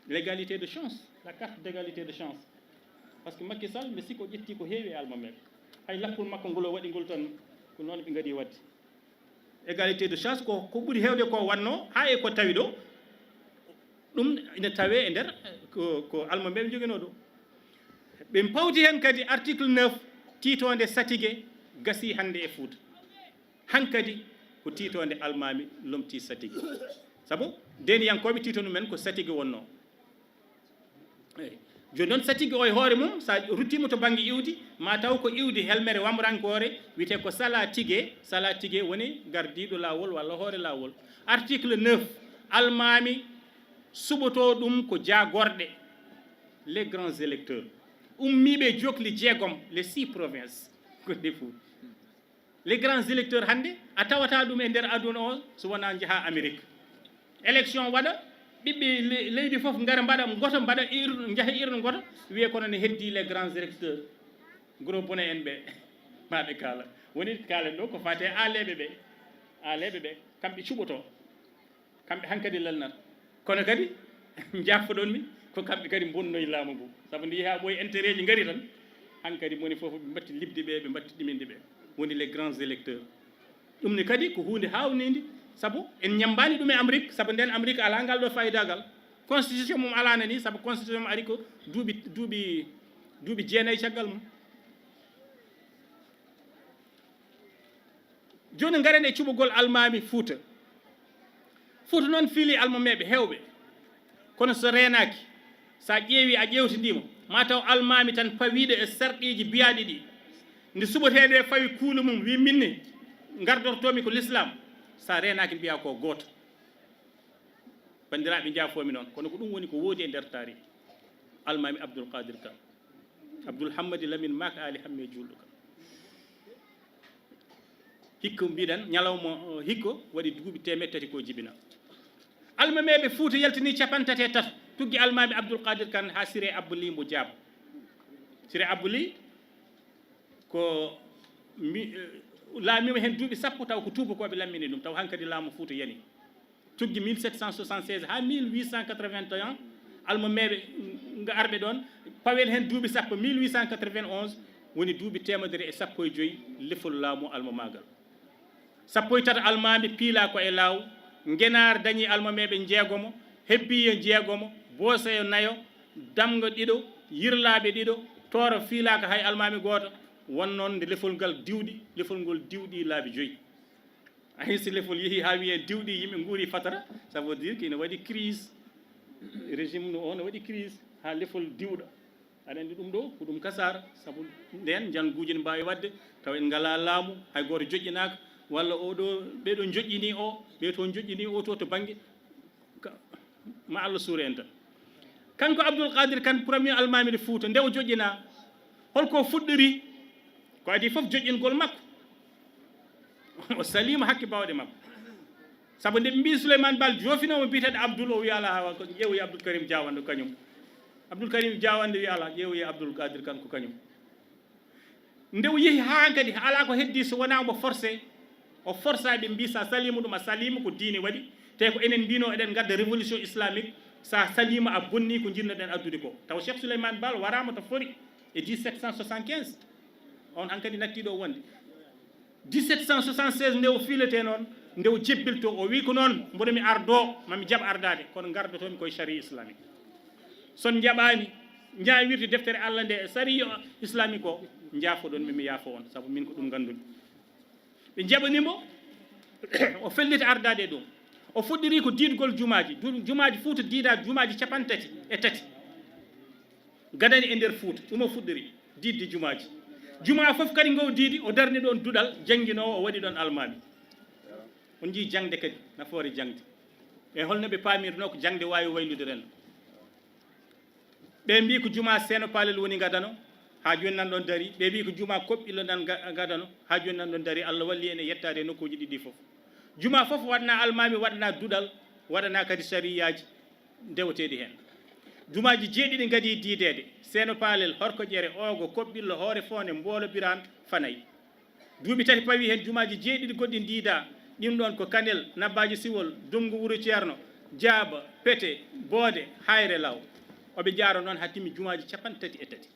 L'égalité de chance, la carte d'égalité de chance. Parce que Macky Sall, mi sikko ƴetti ko heewi e almameeɓe. Hay lappol makko ngol o waɗi ngol tan, ko noon ɓe ngadi waɗde. Égalité de chance ko, ko ɓuri heewde ko wannoo, haa e ko tawi ɗo, ɗum ina tawee e nder ko, ko almameeɓe njoginoo ɗo. Ɓe pawti heen kadi article neuf, tiitoonde satige gasii hannde e Fuuta. Hankadi ko tiitoonde almaami lomtii satige. Sabu deeniyankooɓe tiitoondu men ko satige wonnoo. Eey. Jooni noon, satige o e hoore mum, so a ruttiima to bannge iwdi, ma taw ko iwdi helmere wamrankoore, wiyetee ko salaatige. Salaatige woni gardiiɗo laawol walla hoore laawol. Article neuf, almaami suɓotoo ɗum ko jaagorɗe, les grands électeurs. Ummiiɓe e jookli jeegom, les six provinces, ko nde fof. Les grands électeurs hannde, a tawata ɗum e nder aduna o, so wonaa njaha Amérique. Élection waɗa, ɓiɓɓe le-, leydi fof ngara mbaɗa ngoto, mbaɗa ir-, njaha irno ngoto, wiye kono ne heddi les grands électeurs, gros bonnet en ɓe, ma ɓe kaala. Woni kaalen ɗo ko fate aaleeɓe ɓe, aaleeɓe ɓe, kamɓe cuɓotoo. Kamɓe hankadi lelnata. Kono kadi, njaafo-ɗon mi, ko kamɓe kadi mbonnoyi laamu ngu. Sabu nde yehi haa ɓooyi, intérêt ji ngari tan, hankadi moni fof ɓe mbatti liɓde ɓe, ɓe mbatti ɗiminde ɓe. Woni les grands électeurs. Ɗum ne kadi ko huunde haawniinde, sabu en ñammbaani ɗum e Amérique, sabu ndeen Amérique alaa ngal ɗo faayidagal. Constitution mum alaano ni, sabu constitution mum ari ko duuɓi, duuɓi, duuɓi jeenayi caggal mum. Jooni ngaren e cuɓogol almaami Fuuta. Fuuta noon fiili almameeɓe heewɓe. Kono so reenaaki, so a ƴeewi, a ƴeewtindii mo, ma taw almaami tan pawiiɗo e sarɗiiji biyaaɗi ɗi. Nde suɓoteeɗo e fawi kuule mum, wi minne, ngardortoomi ko l'islam. So a reenaaki, mbiyaa ko gooto. Banndiraaɓe, njaafoomi noon, kono ko ɗum woni ko woodi e nder taarih. Almaami Abdul Qadir Kan. Abdul Hammadi Lamin Maak Aali Hamme Juulɗo Kan. Hikka mbiɗen, ñalawma, uh, hikka waɗi duuɓi teemeɗɗe tati ko jibina. Almameeɓe Fuuta yaltini capanɗe tati e tato, tuggi Almaami Abdul Qadir Kan haa Siree Abba Lii mbo Jaaba. Siree Abba Lii ko mi, uh, laamiima heen duuɓi sappo, taw ko tuubakooɓe lammini ɗum, taw hankadi laamu Fuuta yani. Tuggi mille sept cent soixante-seize haa mille huit cent quatre-vingt-un, almameeɓe nga arɓe ɗoon, pawen heen duuɓi sappo, mille huit cent quatre-vingt-onze, woni duuɓi teemedere e sappo e joy lefol laamu almamaagal. Sappo e tato almaami piilaa ko e laaw, Ngenaar dañi almameeɓe njeegomo, Hebbiye njeegomo, Boosoyo nayo, Damga ɗiɗo, Yirlaaɓe ɗiɗo, Tooro fiilaaka hay almaami gooto, won noon nde lefol ngal diwɗi, lefol ngol diwɗi laabi joy. Hay si lefol yehi haa wiyee diwɗi, yimɓe nguuri fatara, ça veut dire que ina waɗi crise. Régime no o no waɗi crise haa lefol diwɗa. Aɗa anndi ɗum ɗo, ko ɗum kasaara, sabu ndeen njanguuji ne mbaawi waɗde, tawa en ngalaa laamu, hay gooto joƴƴinaaka, Walla o ɗo, ɓe ɗo joƴƴini o, ɓe to joƴƴini o to, to bannge. Ka-, ma Allah suure en tan. Kanko Abdoul Qadir Kane, premier almaami de Fouta, nde o joƴƴina, holko fuɗɗori? Ko adii fof joƴƴingol makko. O saliima hakke baawɗe makko. Sabu nde ɓe mbii Souleymane Baal joofinooma biyeteeɗo Abdoul, o wi alaa, hawa ko ƴeewoyi Abdoul Karim Diawande ko kañum. Abdoul Karim Diawande wi alaa, ƴeewoyi Abdoul Qadir Kane ko kañum. Nde o yehi haa kadi, alaa ko heddii so wonaa omo forcé, o forsa ɓe mbii, "Sa saliima ɗum, a saliima ko diine waɗi, te ko enen mbino eɗen ngadda révolution islamique, sa saliima a bonni ko njinnoɗen addude ko." Taw Cheikh Souleymane Baal waraama to fori e dix-sept cent soixante-quinze. On hankadi nattii ɗo wonde. Dix-sept cent soixante-seize nde o fiilete noon, nde o jebbilto, o wi ko noon, mboɗo mi ardo, mami jaɓ ardaade, kono ngardotomi koye charia islamique. Son njaɓaani, njawirde deftere Allah nde e charia islamique o, njaafoɗon mi, mi yaafo on, sabu min ko ɗum nganndumi. Ɓe njaɓani mo, o felliti ardaade e ɗum. O fuɗɗiri ko diidgol jumaaji. Du-, jumaaji Fuuta diida jumaaji capanɗe tati e tati. Gadani e nder Fuuta, ɗum o fuɗɗiri, diidde jumaaji. Jumaa fof kadi ngo diidi, o darni ɗon duɗal, jannginoowo, o waɗi ɗon almaami. On njii jaŋde kadi, nafoore jaŋde. E holno ɓe paamirnoo ko jaŋde waawi waylude renndo? Ɓe mbii ko jumaa Seeno Paalel woni gadano, haa jooni nan ɗon dari. Ɓe mbii ko jumaa Koɓɓillo nan ga-, gadano, haa jooni nan ɗon dari. Allah walli en e yettaade e nokkuuji ɗiɗi fof. Jumaa fof waɗna almaami, waɗna duɗal, waɗna kadi sariyaaji ndeweteeɗi heen. Jumaaji jeeɗiɗi ngadii diideede, Seeno Paalel, Horko Ƴere, Oogo, Koɓɓillo, Hoore Foonde, Mboolo, Biraan, Fanay. Duuɓi tati pawi heen, jumaaji jeeɗiɗi goɗɗi ndiida, ɗin ɗon ko Kanel, Nabbaaji Siwol, Dunngu Wuro Ceerno, Jaaba, Pete, Boode, Hayre Law. Oɓe njaaro noon haa timmi jumaaji capanɗe tati e tati.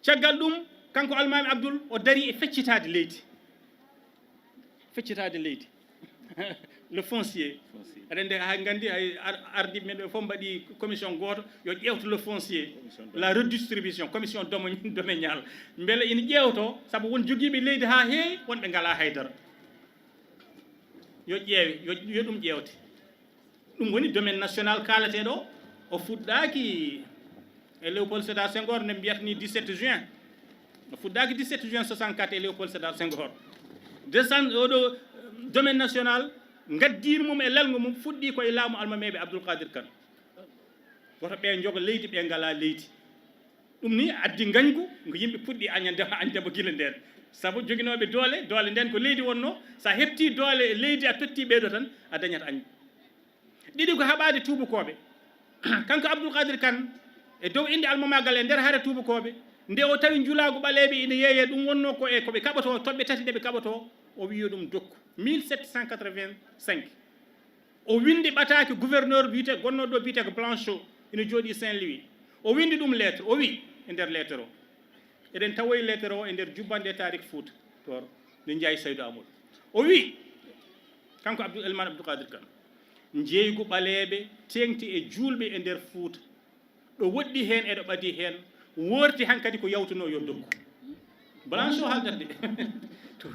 Caggal ɗum, kanko Almaami Abdul, o darii e feccitaade leydi. Feccitaade leydi. Le foncier. Foncier. Aɗa anndi, haa nganndi, hay ar-, ardiiɓe men ɓe fof mbaɗi commission gooto, yo ƴeewtu le foncier, commission la redistribution, commission domo-, domaniale. Mbele ina ƴeewto, sabu won jogiiɓe leydi haa heewi, wonɓe ngalaa hay dara. Yo ƴeewe, yo, yo ɗum ƴeewte. Ɗum woni domaine national kaalateeɗo o, o fuɗɗaaki e Léopold Sédar Senghor, nde mbiyata ni dix-sept juin. O fuɗɗaaki dix-sept juin soixante-quatre e Léopold Sédar Senghor. Descend-, oɗo, eh, domaine national, ngaddiir mum e lelngo mum fuɗɗii ko e laamu almameeɓe Abdoul Qadir Kane. Woto ɓe njogo leydi, ɓe ngalaa leydi. Ɗum ni addi ngañgu ngu yimɓe puɗɗi añande, añde mo gila ndeen. Sabu joginooɓe doole, doole ndeen ko leydi wonnoo. So a heɓtii doole e leydi, a tottii ɓeeɗo tan, a dañat añɓe. Ɗiɗi ko haɓaade tuubakooɓe. Kanko Abdoul Qadir Kane, e dow innde almamaagal e nder hare tuubakooɓe, nde o tawi njulaagu ɓaleeɓe ina yeeyee, ɗum wonnoo ko e ko ɓe kaɓotoo, toɓɓe tati ɗe ɓe kaɓotoo, o wiyi yo ɗum dokku. Mille sept cent quatre-vingt-cinq. O winndi ɓataake gouverneur biyetee, gonnooɗo ɗo biyetee ko Blanchot, ina jooɗii Saint-Louis. O winndi ɗum lettre, o wi e nder lettre o, eɗen tawoyi lettre o e nder Jubbande e Taarikh Fouta Tooro, nde Njaay Saydu Amadou. O wi, kanko Abdou Elimane Abdou Kadir Kane, njeeygu ɓaleeɓe teeŋti e juulɓe e nder Fuuta, ɗo woɗɗi heen e ɗo ɓadii heen, woorti hankadi ko yawtunoo yo dokku. Blanchot haaldata de. To,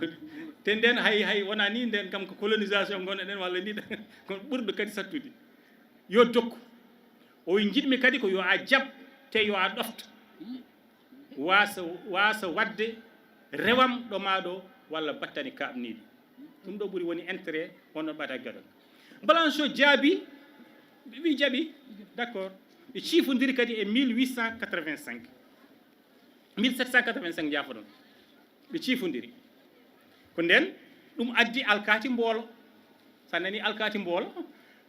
te ndeen hay, hay wonaa ni ndeen kam ko colonisation ngonnoɗen walla ni, kono ɓurɗo kadi sattude. Yo dokku. O wi, njiɗmi kadi ko yo a jaɓ, te yo a ɗofto. Waasa, waasa waɗde rewam ɗo maa ɗo walla battane kaaɓniiɗe. Ɗum ɗo ɓuri woni intérêt on ɗon ɓata gadon. Blanchot jaabi, ɓe ɓe jaɓi, d'accord. Ɓe ciifondiri kadi e mille huit cent quatre-vingt-cinq. Mille sept cent quatre-vingt-cinq, njaafoɗon. Ɓe ciifondiri. Ko ndeen ɗum addi alkaati Mboolo. So a nanii alkaati Mboolo,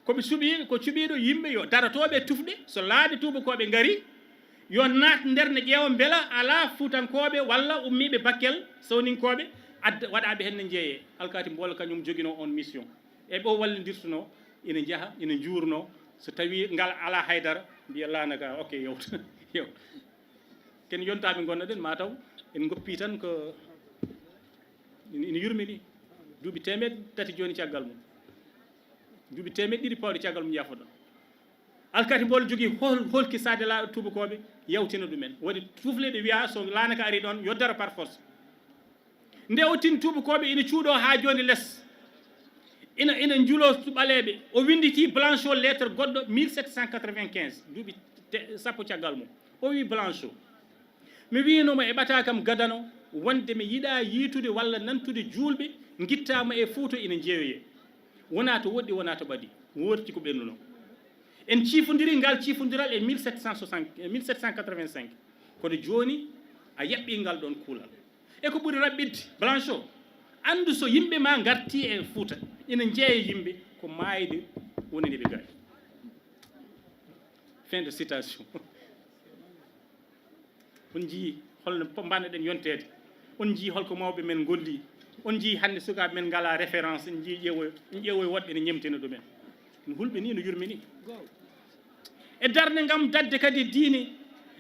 ko ɓe cuɓi, ko cuɓiiɗo yimɓe yo darotooɓe tufɗe, so laaɗe tuubakooɓe ngari, yo naat nder ne ƴeewa mbela alaa Fuutankooɓe walla ummiiɓe Bakkel, Sawninkooɓe, adda, waɗaaɓe heen ne njeeyee. Alkaati Mboolo kañum joginoo oon mission. E ɓe o wallindirtunoo, ina njaha, ina njuurnoo. So tawii ngal alaa haydara, mbiya laana ka, ok, yewta, yewta. Ken yontaa ɓe ngonnoɗen, ma taw en ngoppii tan ko ina, ina yurmini. Duuɓi teemeɗɗe tati jooni caggal mum. Duuɓi teemeɗɗe ɗiɗi pawɗe caggal mum, yaafoɗon. Alkaati Mboolo jogii hol-, holkisaade laaɗo tuubakooɓe, yawtina ɗumen. Waɗi tufle ɗe wiya so laana ka ari ɗoon, yo daro par force. Nde o tin tuubakooɓe ina cuuɗoo haa jooni les. Ina, ina njuloo ɓaleeɓe. O winnditii Blanchot lettre goɗɗo mille sept cent quatre-vingt-quinze, duuɓi te-, sappo caggal mum. O wi Blanchot, mi wiino mo e ɓata kam gadano, Wonde mi yiɗaa yiitude walla nantude juulɓe ngittaama e Fuuta ina njeeyoyee. Wonaa to woɗɗi, wonaa to ɓadii. Woorti ko ɓennuno. En ciifondiri ngal ciifondiral e mille sept cent soixante, e mille sept cent quatre-vingt-cinq. Kono jooni a yaɓɓii ngal ɗoon kuulal. E ko ɓuri raɓɓiɗde, Blanchot, anndu so yimɓe ma ngartii e Fuuta, ina njeeya yimɓe, ko maayde woni nde ɓe ngari. Fin de citation. On njiyii holno po-, mbaɗno-ɗen yonteede. On njiyii holko mawɓe men ngolli. On njiyii hannde sukaaɓe men ngalaa référence. En njiyii ƴeewoy, en ƴeewoy woɗɓe ene ñemtina ɗumen. No hulɓinii, no yurminii. E darnde ngam daɗde kadi diine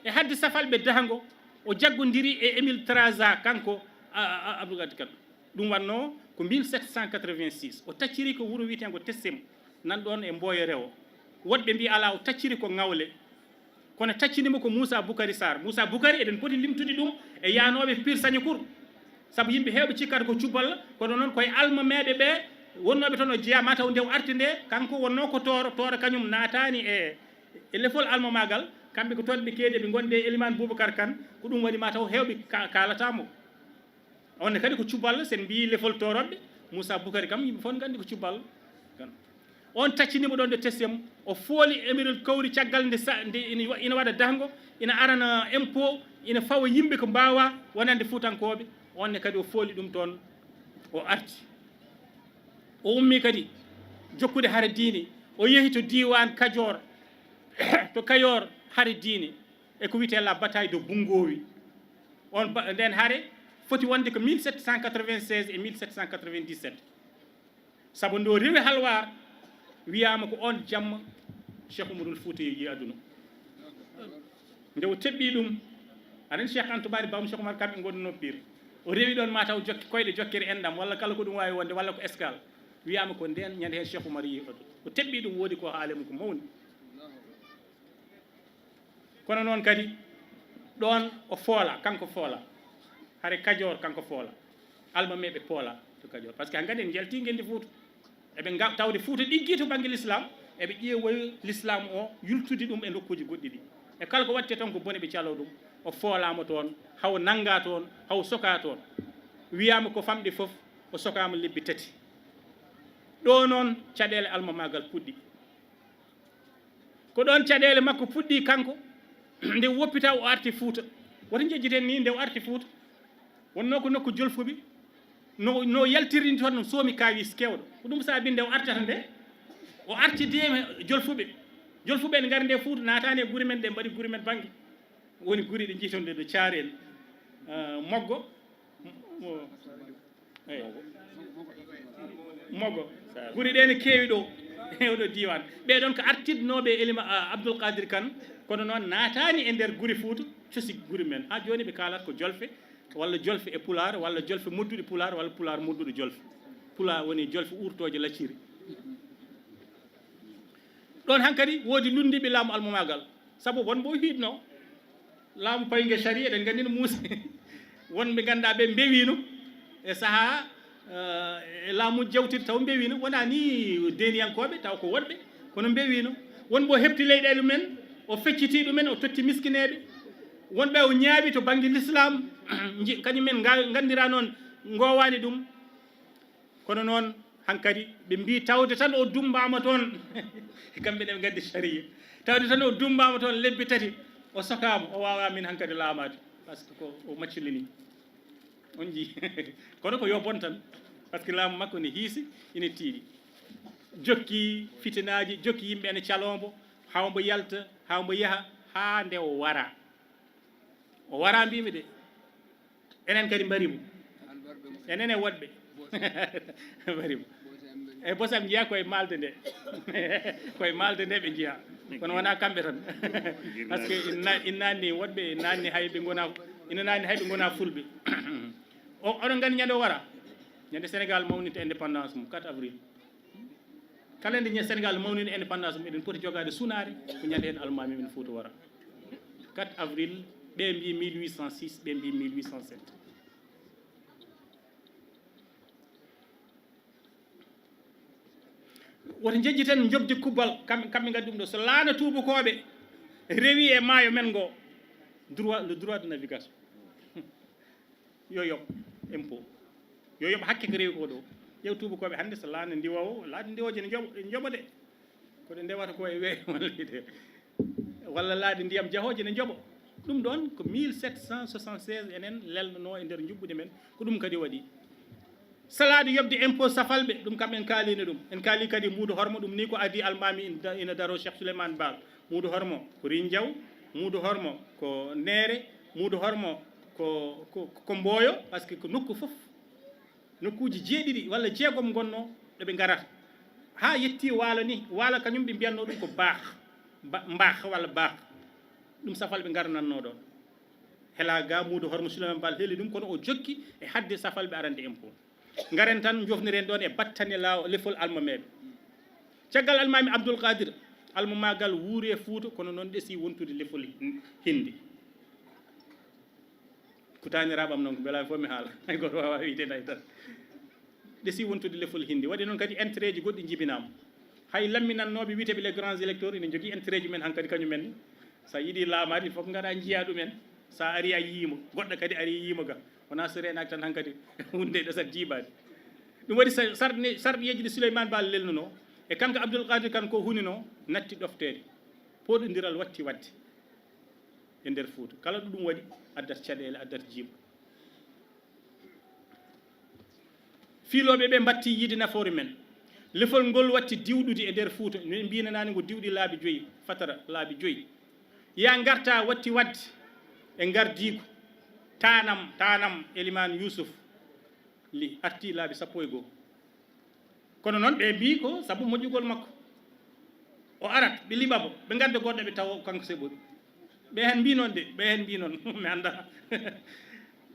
e haɗde safalɓe dahngo, o jaggondirii e Émile Trarza, kanko, a, a, a, Abdou Kadir Kane. Ɗum waɗnoo ko mille sept cent quatre-vingt-six. O tacciri ko wuro wiyeteengo Tessem, nan ɗoon e Mboyo Rewo. Woɗɓe mbii alaa, o tacciri ko Ŋawle. Kono taccini mo ko Moussa Boukari Sarr. Moussa Boukari, eɗen poti limtude ɗum e yahnooɓe Pire Sañokour. Sabu yimɓe heewɓe cikkata ko cubbal, kono noon ko e almameeɓe ɓe wonnooɓe toon o jeyaa, mataw nde o arti nde, kanko wonnoo ko Tooro, Tooro kañum naataani e, e lefol almamaagal. Kamɓe ko toon ɓe keedi, ɓe ngondi e Elimane Boubacar Kane, ko ɗum waɗi mataw heewɓe ka-, kaalata mo. On ne kadi ko cubbal, so en mbii lefol Tooroɓe, Moussa Boukari kam, yimɓe fof nganndi ko cubbal. On taccini mo ɗoon ɗo Tessem, o fooli Émile Kouri caggal nde sa-, nde ina wa-, ina waɗa dahngo, ina arana impôt, ina fawa yimɓe ko mbaawaa wonande Fuutankooɓe. On ne kadi o fooli ɗum toon, o arti. O ummii kadi jokkude hare diine, o yehi to diiwaan Kajoor, to Kayoor hare diine, e ko wiyetee la bataille de Bungowi. On ba-, ndeen hare foti wonde ko mille sept cent quatre-vingt-seize e mille sept cent quatre-vingt-dix-sept. Sabu nde o rewi Halwaar, wiyaama ko oon jamma Cheikh Oumaroul Fouta yeeyi aduna. Nde o teɓɓii ɗum, aɗa anndi Cheikh Anta Toumani, Baba Cheikh Oumar, kamɓe ngonnoo Pire. O rewi ɗoon mataw jokke, koyɗe jokkere enɗam, walla kala ko ɗum waawi wonde, walla ko escale. Wiyaama ko ndeen ñande heen Cheikh Oumar yeeyi aduna. O teɓɓii ɗum, woodi ko haali mum ko mawni. Kono noon kadi, ɗoon o foola, kanko foola. Hare Kajoor kanko foola. Almameeɓe poola to Kajoor. Par ce que hankadi en njaltii ngenndi Fuuta. Eɓe nga-, tawde Fuuta ɗiggii to bannge l'islam, eɓe ƴeewoyi l'islam o yultude ɗum e nokkuuji goɗɗi ɗi. E kala ko waɗte toon ko bone ɓe caloo ɗum. O foolaama toon, haw nanngaa toon, haw sokaa toon. Wiyaama ko famɗi fof, o sokaama lebbi tati. Ɗo noon caɗeele almamaagal puɗɗi. Ko ɗoon caɗeele makko puɗɗii kanko, nde woppita o arti Fuuta. Woto njejjiten ni, nde o arti Fuuta, wonnoo ko nokku jolfuɓe, no, no yaltirni toon, no soomi kaawis keewɗo. Ko ɗum saabi nde o artata nde, o arti deema jolfuɓe. Jolfuɓe ene ngari nde Fuuta, naataani e gure men ɗe, mbaɗi gure men bannge. Woni gure ɗe njiiton ɗe ɗo Caarel, eh, Moggo, mo-, Eyi. Mogo. Guri ɗe ne keewi ɗo, e oɗo diiwaan. Ɓee ɗoon ko artidnooɓe e Elima, a, Abdoul Kadir Kane, kono noon naataani e nder guri Fuuta, cosi guri men. Haa jooni ɓe kaalata ko jolfe, walla jolfe e pulaar, walla jolfe modduɗe pulaar, walla pulaar modduɗo jolfe. Pulaar woni jolfe uurtooje lacciri. Ɗoon hankadi woodi lunndiiɓe laamu almamaagal, sabu won mbo hiɗno laamu paynge sariya, eɗen nganndi no muusi. Won ɓe ngannduɗaa ɓe mbewiino e sahaa, eh, e laamu jawtiri taw mbewiino, wonaa ni deeniyankooɓe taw ko woɗɓe, kono mbewiino. Won mbo heɓti leyɗeele men, o fecciti ɗumen, o totti miskineeɓe. Won ɓe o ñaawi to bannge lislaam, nji-, kañum men nga-, nganndiraa noon ngoowaani ɗum. Kono noon, hankadi ɓe mbii tawde tan o dummbaama toon, kamɓe ne ɓe nganndi sariya, tawde tan o dummbaama toon lebbi tati, o sokaama, o waawaa min hankadi laamaade, par ce que ko o macculinii. On njii, kono ko yo bon tan, par ce que laamu makko ne hiisi, ina tiiɗi. Jokki fitinaaji, jokki yimɓe ene caloo mbo, haa mbo yalta, haa mbo yaha, haa nde o wara. O wara, mbiimi de. Enen kadi mbari mo. Enen e woɗɓe. Mbari mo. Eyi, bosam njiyaa koye maalde nde. Koye maalde nde ɓe njiyaa. Kono wonaa kamɓe tan. Par ce que ina, ina naanni woɗɓe, ina naanni hay ɓe ngona, ina naanni hay ɓe ngona fulɓe. O, oɗon nganndi ñande o wara? Ñande Sénégal mawnita indépendance mum, quatre avril. Kala nde ñande Sénégal mawnini indépendance mum, eɗen poti jogaade sunaare, ko ñande heen almaami men Fuuta wara. Quatre avril, ɓe mbii mille huit cent six, ɓe mbii mille huit cent sept. Woto njejjiten njoɓdi kubbal, kam-, kamɓe ngaddi ɗum ɗo. So laana tuubakooɓe rewi e maayo men ngo, droit, le droit de navigation. Yo yoɓ impôt, yo yoɓ hakke ko rewi ko ɗo. Ƴeew tuubakooɓe hannde, so laana ndiwa o, laana ndiwooje ne njoɓo, ne njoɓa de. Ko ɗe ndewata ko e weeyo walla yiite, walla laaɗe ndiyam jahooje ne njoɓa. Ɗum ɗoon ko mille sept cent soixante-seize enen lelnanoo e nder njuɓɓudi men, ko ɗum kadi waɗi. Salaade yoɓde impôt safalɓe, ɗum kam en kaalino ɗum. En kaali kadi Muudu Hormo, ɗum ni ko adii Almaami ina da-, ina daroo Cheikh Souleymane Baal. Muudu Hormo ko Riin Jaw, Muudu Hormo ko Neere, Muudu Hormo ko, ko, ko Mbooyo, par ce que ko nokku fof, nokkuuji jeeɗiɗi walla jeegom ngonnoo ɗo ɓe ngarata. Haa yetti Waalo ni, Waalo kañum ɓe mbiyatnoo ɗum ko Baax, Ba-, Mbaax walla Baax. Ɗum safalɓe ngarnatnoo ɗoon. Helaa ga Muudu Hormo Souleymane Baal heli ɗum, kono o jokki e haɗde safalɓe arande impôt. Ngaren tan, njofniren ɗoon e battane laaw-, lefol almameeɓe. Caggal Almaami Abdul Qadir, almamaagal wuuri e Fuuta, kono noon ɗesii wontude lefol hin-, Hindi. Ko taaniraaɓe am noon, ko mbelaami fof mi haala. Hay gooto waawaa wiyde nayi tan. Ɗesii wontude lefol Hindi. Waɗi noon kadi intérêt ji goɗɗi njibinaama. Hay lamminannooɓe wiyeteeɓe les grands électeurs ina njogii intérêt ji men hankadi kañum en ne. So a yiɗii laamaade, il faut ko ngaɗa njiyaa ɗum en. So a arii a yiyii mo, goɗɗo kadi arii yiyii mo ga. Wonaa so reenaaki tan hankadi wonde ɗo sat jiibaade. Ɗum waɗi sa-, sarɗi, sarɗiyeeji ɗi Souleymane Baal lelnunoo, e kanko Abdul Qadir Kan ko huninoo, natti ɗofteede. Pooɗondiral watti waɗde e nder Fuuta. Kala ɗo ɗum waɗi, addat caɗeele, addat jiiba. Fiilooɓe ɓe mbattii yiide nafoore men. Lefol ngol watti diwɗude e nder Fuuta. Min mbiino naane ngo diwɗi laabi joyi, fatara laabi joyi. Yaa ngarta watti waɗde e ngardiigu. Taanam, taanam Elimaan Yuusuf Li artii laabi sappo e goo. Kono noon ɓe mbii ko sabu moƴƴugol makko. O arat, ɓe liɓa mo, ɓe ngadda goɗɗo, ɓe tawa kanko seɓori. Ɓe heen mbii noon de, ɓe heen mbii noon, mi anndaa.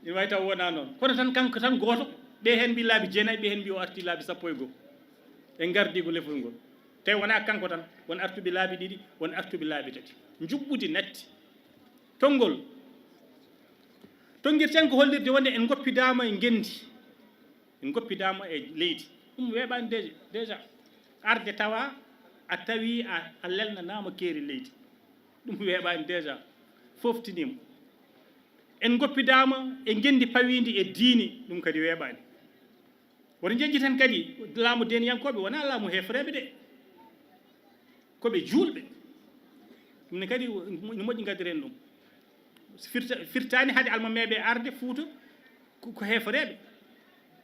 Ina waawi taw wonaa noon. Kono tan kanko tan gooto, ɓe heen mbii laabi jeenayi, ɓe heen mbii o artii laabi sappo e goo. E ngardiigu lefol ngol. Tawi wonaa kanko tan, won artuɓe laabi ɗiɗi, won artuɓe laabi tati. Njuɓɓudi natti. Tonngol. Tonngirten ko hollirde wonde en ngoppidaama e ngenndi. En ngoppidaama e leydi. Ɗum weeɓaani déjà, déjà. Arde tawa a tawi a, a lelnanaama keeri leydi. Ɗum weeɓaani déjà. Fooftiniima. En ngoppidaama e ngenndi pawiindi e diini, ɗum kadi weeɓaani. Woto njejjiten kadi laamu deeniyankooɓe, wonaa laamu heefereeɓe de. Ko ɓe juulɓe. Ɗum ne kadi no moƴƴi ngaddiren ɗum. Firta-, firtaani hade almameeɓe arde Fuuta ko, ko heefereeɓe.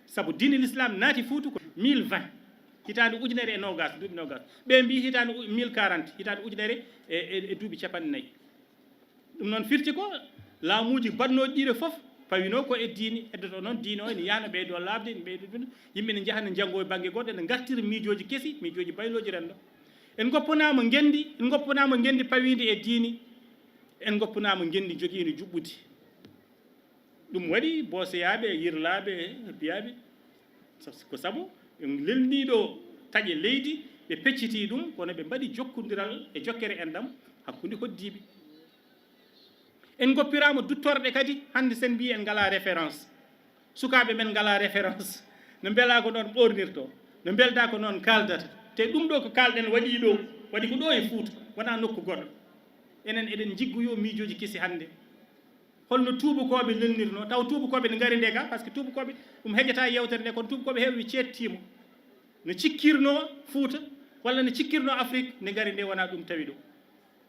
Sabu diine l'islam naati Fuuta ko mille vingt, hitaande ujunere e noogaas, duuɓi noogaas. Ɓe mbii hitaande u-, mille quarante, hitaande ujunere e, e, e duuɓi capanɗe nayi. Ɗum noon firti ko laamuuji baɗnooɗi ɗiɗo fof pawinoo ko e diini, heddoto noon diine o ene yahna ɓeydo laaɓde, ene ɓeydo ɗum. Yimɓe ne njaha ne njanngo e bannge goɗɗo, ene ngartira miijooji kesi, miijooji baylooji renndo. En ngoppanaama ngenndi, en ngoppanaama ngenndi pawiindi e diini, en ngoppanaama ngenndi jogiindi juɓɓudi. Ɗum waɗi booseyaaɓe, yirlaaɓe, biyaaɓe, sa-, ko sabu ɓe lelnii ɗo taƴe leydi, ɓe peccitii ɗum, kono ɓe mbaɗi jokkondiral e jokkere enɗam hakkunde hoɗdiiɓe. En ngoppiraama duttorɗe kadi, hannde sen mbii en ngalaa référence. Sukaaɓe men ngalaa référence. No mbelaa ko noon ɓoornirtoo, no mbeldaa ko noon kaaldata. Te ɗum ɗo ko kaalɗen waɗii ɗo, waɗi ko ɗo e Fuuta, wonaa nokku goɗɗo. Enen eɗen njiggoyoo miijooji kesi hannde. Holno tuubakooɓe lelnirnoo? Taw tuubakooɓe ne ngari nde ga, par ce que tuubakooɓe, ɗum heƴata e yewtere nde, kono tuubakooɓe heewɓe ceettiima. No cikkirnoo Fuuta, walla no cikkirnoo Afrik, nde ngari nde wonaa ɗum tawi ɗo.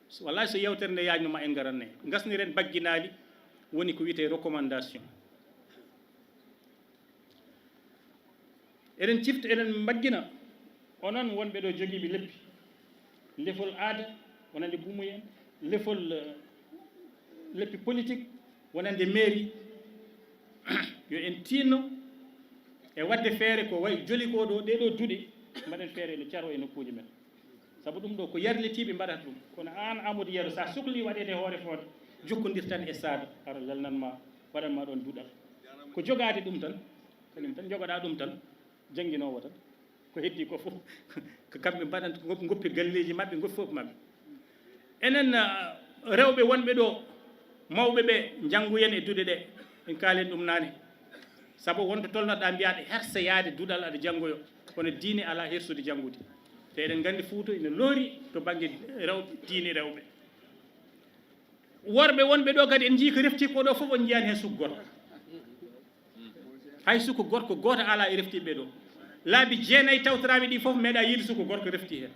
So, wallahi, so yewtere nde yaajno ma en ngaran ne. Ngasniren bagginaali, woni ko wiyetee recommandation. Eɗen cifta, eɗen mbaggina onon wonɓe ɗo jogiiɓe leppi. Lefol aada, wonande buumuy en, lefol, eh, leppi politique, wonande mairie, yo en tiinno e waɗde feere ko wayi joli ko ɗo, ɗee ɗo duɗe, mbaɗen feere no caro e nokkuuji men. Sabu ɗum ɗo ko yarlitiiɓe mbaɗata ɗum. Kono aan Amadou Yero, so a sohlii waɗeede hoore fooɗe, jokkondir tan e Saada, hara lelnan ma, waɗan ma ɗoon duɗal. Ko jogaade ɗum tan, kañum tan jogoɗaa ɗum tan, jannginoowo tan. Ko heddii ko fof, ko kamɓe mbaɗanta, ko ngoppi galleeji maɓɓe, ngoppi fof maɓɓe. Enen, ah, rewɓe wonɓe ɗo, mawɓe ɓe, njanngoyen e duɗe ɗe, en kaalen ɗum naane. Sabu wonto tolnoɗaa mbiyaa aɗa hersa yaade duɗal aɗa janngoyo, kono diine alaa hersude janngude. Te eɗen nganndi Fuuta ina loori to bannge rewɓe, diine rewɓe. Worɓe wonɓe ɗo kadi en njii ko refti ko ɗo fof on njiyaani heen sukgol. Hay suko gorko gooto alaa e reftiiɓe ɗo. Laabi jeenayi tawtoraami ɗi fof, meeɗa yiide suko gorko refti heen.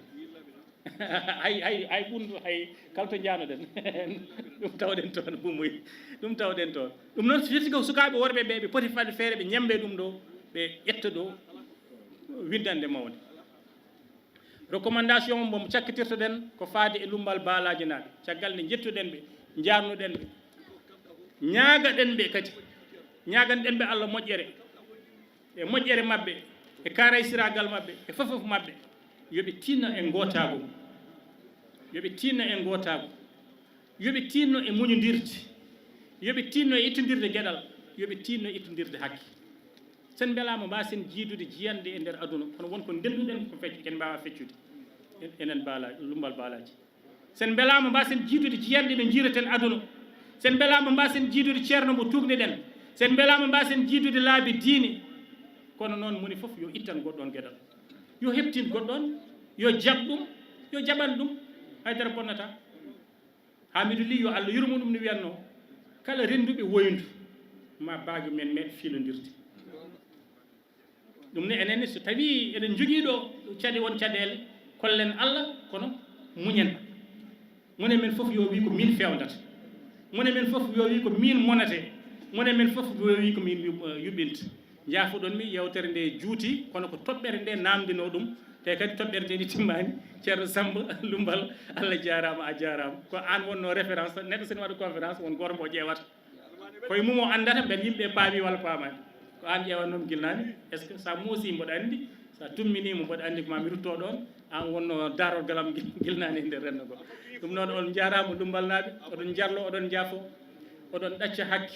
Hay, hay, hay ɓundu, hay kala to njaanoɗen. Ɗum tawɗen toon, bumuy. Ɗum tawɗen toon. Ɗum noon, so firti ko sukaaɓe worɓe ɓe, ɓe poti fadde feere, ɓe ñambe ɗum ɗo, ɓe ƴetta ɗo winndannde mawnde. Recommandation mo cakkitirtoɗen ko faade e Lummbal Baalaaji naaɓe. Caggal nde njettuɗen ɓe, njaarnuɗen ɓe, ñaagaɗen ɓe kadi, ñaaganɗen ɓe Allah moƴƴere, e moƴƴere maɓɓe, e kaaraysiraagal maɓɓe, e fof fof maɓɓe, yo ɓe tinno e ngootaagu, yo ɓe tinno e ngootaagu, yo ɓe tinno e muñondirde, yo ɓe tinno e ittondirde geɗal, yo ɓe tinno e ittondirde hakke. Sen mbelaama, mbaasen jiidude jiyanɗe e nder aduna, kono won ko ndennduɗen ko fecc, ken mbaawa feccude. En-, enen Baala-, Lummbal Baalaaji. Sen mbelaama, mbaasen jiidude jiyanɗe no njiireten aduna. Sen mbelaama, mbaasen jiidude ceerno mo tuugneɗen. Sen mbelaama, mbaasen jiidude laabi diine. Kono noon, moni fof yo ittan goɗɗoon geɗal. Yo heɓtin goɗɗoon, yo jaɓ ɗum, yo jaɓan ɗum, haydara bonnataa. Hamidou Ly, yo Allah yurmo ɗum, no wiyatnoo, kala rennduɓe woyndu, ma baage men meeɗ fiilondirde. Ɗum ne, enen ne, so tawii eɗen njogii ɗo caɗe, won caɗeele, kollen Allah, kono muñen. Moni men fof yo wii ko min feewndata. Moni men fof yo wii ko min monate. Moni men fof yo wii ko min yu-, yuɓɓinta. Njaafoɗon mi, yeewtere nde juuti, kono ko toɓɓere nde naamndinoo ɗum, te kadi toɓɓere nde ni timmaani. Ceerno Sammba Lummbal, Allah jaaraama, a jaaraama. Ko aan wonnoo référence, neɗɗo so ene waɗa conférence, won gooto mbo ƴeewata. Koye mum o anndata mbele yimɓe paami walla paamaani. Ko aan ƴeewatnoo mi gila naane, est-ce que so a moosii mboɗo anndi, so a tumminii mo mboɗo anndi ko maa mi ruttoo ɗoon, aan wonnoo daarorgal am gila naane e nder renndo ngo. Ɗum noon, on njaaraama Lummbal naaɓe, oɗon njarlo, oɗon njaafo, oɗon ɗacca hakke.